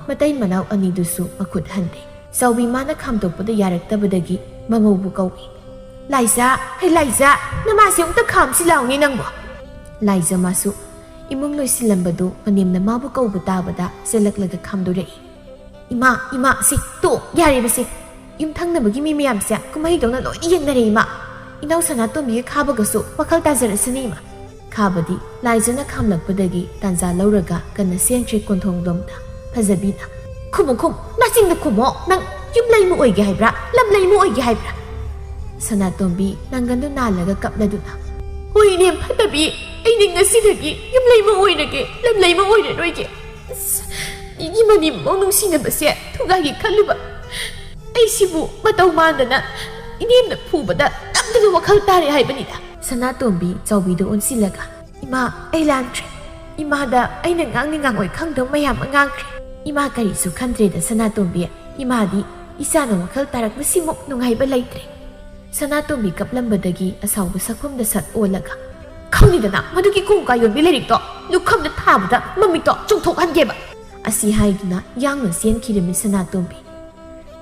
ꯃꯇꯩ ꯃꯅꯥꯎ ꯑꯅꯤꯗꯨꯁꯨ ꯃꯈꯨꯠ ꯍꯟꯗꯦ꯫ ꯆꯥꯎꯕꯤ ꯃꯥꯅ ꯈꯥꯝꯗꯣꯛꯄꯗ ꯌꯥꯔꯛꯇꯕꯗꯒꯤ ꯃꯃꯧꯕꯨ ꯀꯧꯏ꯫ "ꯂꯥꯏꯖꯥ, ꯍꯩ ꯂꯥꯏꯖꯥ, ꯅꯃꯥꯁꯦ ꯑꯃꯨꯛꯇ ꯈꯥꯝꯁꯤ ꯂꯥꯎꯅꯦ ꯅꯪꯕꯣ!" ꯂꯥꯏꯖꯥ ꯃꯥꯁꯨ ꯏꯃꯨꯡ ꯂꯣꯏꯁꯤꯜꯂꯝꯕꯗꯨ ꯃꯅꯦꯝꯅ ꯃꯥꯕꯨ ꯀꯧꯕ ꯇꯥꯕꯗ ꯆꯦꯜꯂꯛꯂꯒ ꯈꯥꯝꯗꯣꯔꯛꯏ꯫ "ꯏꯃꯥ, ꯏꯃꯥ, ꯁꯤ ꯇꯣ, ꯌꯥꯔꯦꯕꯁꯦ꯫ ꯌꯨꯝꯊꯪꯅꯕꯒꯤ ꯃꯤ ꯃꯌꯥꯝꯁꯦ ꯀꯨꯝꯍꯩꯗꯧꯅ ꯂꯣꯏꯅ ꯌꯦꯡꯅꯔꯦ ꯏꯃꯥ꯫ ꯏꯅꯥꯎ ꯁꯅꯥꯇꯣꯝꯕꯤꯒ ꯈꯥꯕꯒꯁꯨ ꯋꯥꯈꯜ ꯇꯥꯖꯔꯁꯅꯤ ꯏꯃꯥ꯫" ꯈꯥꯕꯗꯤ ꯂꯥꯏꯖꯅ ꯈꯥꯝꯂꯛꯄꯗꯒꯤ ꯇꯥꯟꯖꯥ ꯂꯧꯔꯒ ꯀꯟꯅ ꯆꯦꯟꯈ꯭ꯔꯦ ꯀꯣꯟꯊꯣꯡꯂꯣꯝꯗ꯫ ꯐꯖꯕꯤꯅ, "ꯈꯨꯝꯃꯨ ꯈꯨꯝꯃꯨ, ꯅꯆꯤꯟꯗꯨ ꯈꯨꯝꯃꯣ ꯅꯪ!" ꯌꯨꯝꯂꯩꯃ ꯑꯣꯏꯒꯦ ꯍꯥꯏꯕ꯭ꯔꯥ, ꯂꯝꯂꯩꯃ ꯑꯣꯏꯒꯦ ꯍꯥꯏꯕ꯭ꯔꯥ? ꯁꯅꯥꯇꯣꯝꯕꯤ ꯅꯪꯒꯟꯗꯨ ꯅꯥꯜꯂꯒ ꯀꯞꯂꯗꯨꯅ, "ꯍꯣꯏ ꯏꯅꯦꯝ ꯐꯠꯇꯕꯤ, ꯑꯩꯗꯤ ꯉꯁꯤꯗꯒꯤ ꯌꯨꯝꯂꯩꯃ ꯑꯣꯏꯔꯒꯦ, ꯂꯝꯂꯩꯃ ꯑꯣꯏꯔꯔꯣꯏꯒꯦ꯫ ꯑꯁ, ꯃꯤꯒꯤ ꯃꯅꯦꯝ ꯃꯃꯧ ꯅꯨꯡꯁꯤꯅꯕꯁꯦ ꯊꯨꯒꯥꯏꯒꯦ ꯈꯜꯂꯨꯕ꯫ ꯑꯩꯁꯤꯕꯨ ꯃꯇꯧ ꯃꯥꯟꯗꯅ ꯏꯅꯦꯝꯅ ꯐꯨꯕꯗ ꯅꯝꯗꯅ ꯋꯥꯈꯜ ꯇꯥꯔꯦ ꯍꯥꯏꯕꯅꯤꯗ"꯫ ꯁꯅꯥꯇꯣꯝꯕꯤ ꯆꯥꯎꯕꯤꯗ ꯑꯣꯟꯁꯤꯜꯂꯒ, "ꯏꯃꯥ, ꯑꯩ ꯂꯥꯟꯈ꯭ꯔꯦ꯫ ꯏꯃꯥꯗ ꯑꯩꯅ ꯉꯥꯡꯅꯤ ꯉꯥꯡꯉꯣꯏ ꯈꯪꯗꯕ ꯃꯌꯥꯝ ꯑꯃ ꯉꯥꯡꯈ꯭ꯔꯦ꯫ ꯏꯃꯥ ꯀꯔꯤꯁꯨ ꯈꯟꯗ꯭ꯔꯦꯗ ꯁꯅꯥꯇꯣꯝꯕꯤ꯫ ꯏꯃꯥꯗꯤ ꯏꯆꯥꯅ ꯋꯥꯈꯜ ꯇꯥꯔꯛꯄꯁꯤꯃꯨꯛ ꯅꯨꯡꯉꯥꯏꯕ ꯂꯩꯇ꯭ꯔꯦ"꯫ ꯁꯅꯥꯇꯣꯝꯕꯤ ꯀꯞꯂꯝꯕꯗꯒꯤ ꯑꯁꯥꯎꯕ ꯁꯛꯐꯝꯗ ꯁꯠ ꯑꯣꯜꯂꯒ, "ꯈꯪꯉꯤꯗꯅ ꯃꯗꯨꯒꯤ ꯀꯣꯡꯀꯥ ꯌꯣꯟꯕꯤ ꯂꯥꯏꯔꯤꯛꯇꯣ ꯂꯨꯈꯝꯗ ꯊꯥꯕꯗ ꯃꯃꯤꯠꯇꯣ ꯆꯣꯡꯊꯣꯛꯍꯟꯒꯦꯕ"꯫ ꯑꯁꯤ ꯍꯥꯏꯗꯨꯅ ꯌꯥꯡꯅ ꯆꯦꯟꯈꯤꯔꯝꯃꯤ ꯁꯅꯥꯇꯣꯝꯕꯤ꯫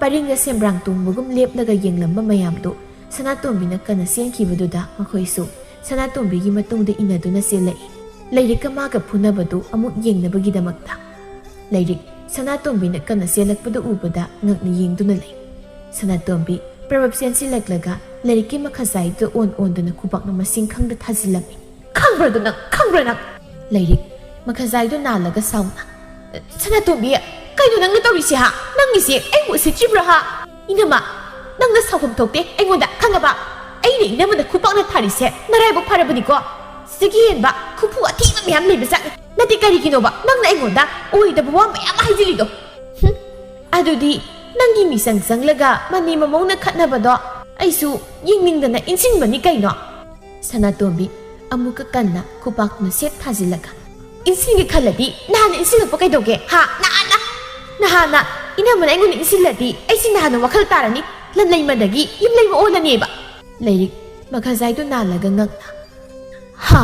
ꯄꯔꯤꯡꯗ ꯁꯦꯝꯕ꯭ꯔꯥꯡ ꯇꯣꯡꯕꯒꯨꯝ ꯂꯦꯞꯂꯒ ꯌꯦꯡꯂꯝꯕ ꯃꯌꯥꯝꯗꯨ ꯁꯅꯥꯇꯣꯝꯕꯤꯅ ꯀꯟꯅ ꯆꯦꯟꯈꯤꯕꯗꯨꯗ ꯃꯈꯣꯏꯁꯨ ꯁꯅꯥꯇꯣꯝꯕꯤꯒꯤ ꯃꯇꯨꯡꯗ ꯏꯟꯅꯗꯨꯅ ꯆꯦꯜꯂꯛꯏ꯫ ꯂꯥꯏꯔꯤꯛꯀ ꯃꯥꯒ ꯐꯨꯅꯕꯗꯨ ꯑꯃꯨꯛ ꯌꯦꯡꯅꯕꯒꯤꯗꯃꯛꯇ꯫ ꯂꯥꯏꯔꯤꯛ ꯁꯅꯥꯇꯣꯝꯕꯤꯅ ꯀꯟꯅ ꯆꯦꯜꯂꯛꯄꯗꯨ ꯎꯕꯗ ꯉꯛꯅ ꯌꯦꯡꯗꯨꯅ ꯂꯩ꯫ ꯁꯅꯥꯇꯣꯝꯕꯤ ꯄ꯭ꯔꯕꯞ ꯆꯦꯟꯁꯤꯜꯂꯛꯂꯒ ꯂꯥꯏꯔꯤꯛꯀꯤ ꯃꯈꯖꯥꯏꯗꯨꯗ ꯑꯣꯟ ꯑꯣꯟꯗꯨꯅ ꯈꯨꯕꯥꯛꯅ ꯃꯁꯤꯡ ꯈꯪꯗ ꯊꯥꯖꯤꯜꯂꯝꯃꯤ꯫ "ꯈꯪꯕ꯭ꯔꯥ ꯑꯗꯨ ꯅꯪ? ꯈꯪꯕ꯭ꯔꯥ ꯅꯪ?" ꯂꯥꯏꯔꯤꯛ ꯃꯈꯖꯥꯏꯗꯨ ꯅꯥꯜꯂꯒ ꯁꯥꯎꯅ, "ꯁꯅꯥꯇꯣꯝꯕꯤ, ꯀꯩꯅꯣ ꯅꯪꯅ ꯇꯧꯔꯤꯁꯤ ꯍꯥ? ꯅꯪꯒꯤꯁꯤ ꯑꯩꯕꯨ ꯎꯁꯤꯠꯇ꯭ꯔꯤꯕ꯭ꯔꯥ ꯍꯥ? ꯏꯅꯝꯃ, ꯅꯪꯅ ꯁꯥꯎꯐꯝ ꯊꯣꯛꯇꯦ ꯑꯩꯉꯣꯟꯗ, ꯈꯪꯉꯕ? ꯑꯩꯅ ꯏꯅꯝꯃꯗ ꯈꯨꯄꯥꯛꯅ ꯊꯥꯔꯤꯁꯦ ꯅꯔꯥꯏꯕꯛ ꯐꯔꯕꯅꯤꯀꯣ꯫ ꯁꯤꯗꯒꯤ ꯍꯦꯟꯕ ꯈꯨꯐꯨ ꯑꯊꯤꯕ ꯃꯌꯥꯝ ꯂꯩꯕꯖꯥꯠꯅꯤ꯫ ꯅꯠꯇꯦ, ꯀꯔꯤꯒꯤꯅꯣꯕ ꯅꯪꯅ ꯑꯩꯉꯣꯟꯗ ꯑꯣꯏꯗꯕ ꯋꯥ ꯃꯌꯥꯝ ꯑꯃ ꯍꯥꯏꯖꯤꯜꯂꯤꯗꯣ? ꯍꯨꯝ, ꯑꯗꯨꯗꯤ ꯅꯪꯒꯤ ꯃꯤꯆꯪ ꯆꯪꯂꯒ ꯃꯅꯦꯝ ꯃꯃꯧꯅ ꯈꯠꯅꯕꯗꯣ ꯑꯩꯁꯨ ꯌꯦꯡꯅꯤꯡꯗꯅ ꯏꯟꯁꯤꯟꯕꯅꯤ ꯀꯩꯅꯣ"꯫ ꯁꯅꯥꯇꯣꯝꯕꯤ ꯑꯃꯨꯛꯀ ꯀꯟꯅ ꯈꯨꯄꯥꯛꯇꯨꯅ ꯁꯦꯠ ꯊꯥꯖꯤꯜꯂꯒ, "ꯏꯟꯁꯤꯟꯒꯦ ꯈꯜꯂꯗꯤ ꯅꯍꯥꯟꯅ ꯏꯟꯁꯤꯜꯂꯛꯄ ꯀꯩꯗꯧꯒꯦ ꯍꯥ? ꯅꯍꯥꯟꯅ, ꯅꯍꯥꯟꯅ ꯏꯅꯝꯃꯅ ꯑꯩꯉꯣꯟꯗ ꯏꯟꯁꯤꯜꯂꯗꯤ ꯑꯩꯁꯤ ꯅꯍꯥꯟꯅ ꯋꯥꯈꯜ ꯇꯥꯔꯅꯤ, ꯂꯝꯂꯩꯃꯗꯒꯤ ꯌꯨꯝꯂꯩꯃ ꯑꯣꯜꯂꯅꯦꯕ"꯫ ꯂꯥꯏꯔꯤꯛ ꯃꯈꯖꯥꯏꯗꯨ ꯅꯥꯜꯂꯒ ꯉꯛꯅ, "ꯍꯥ?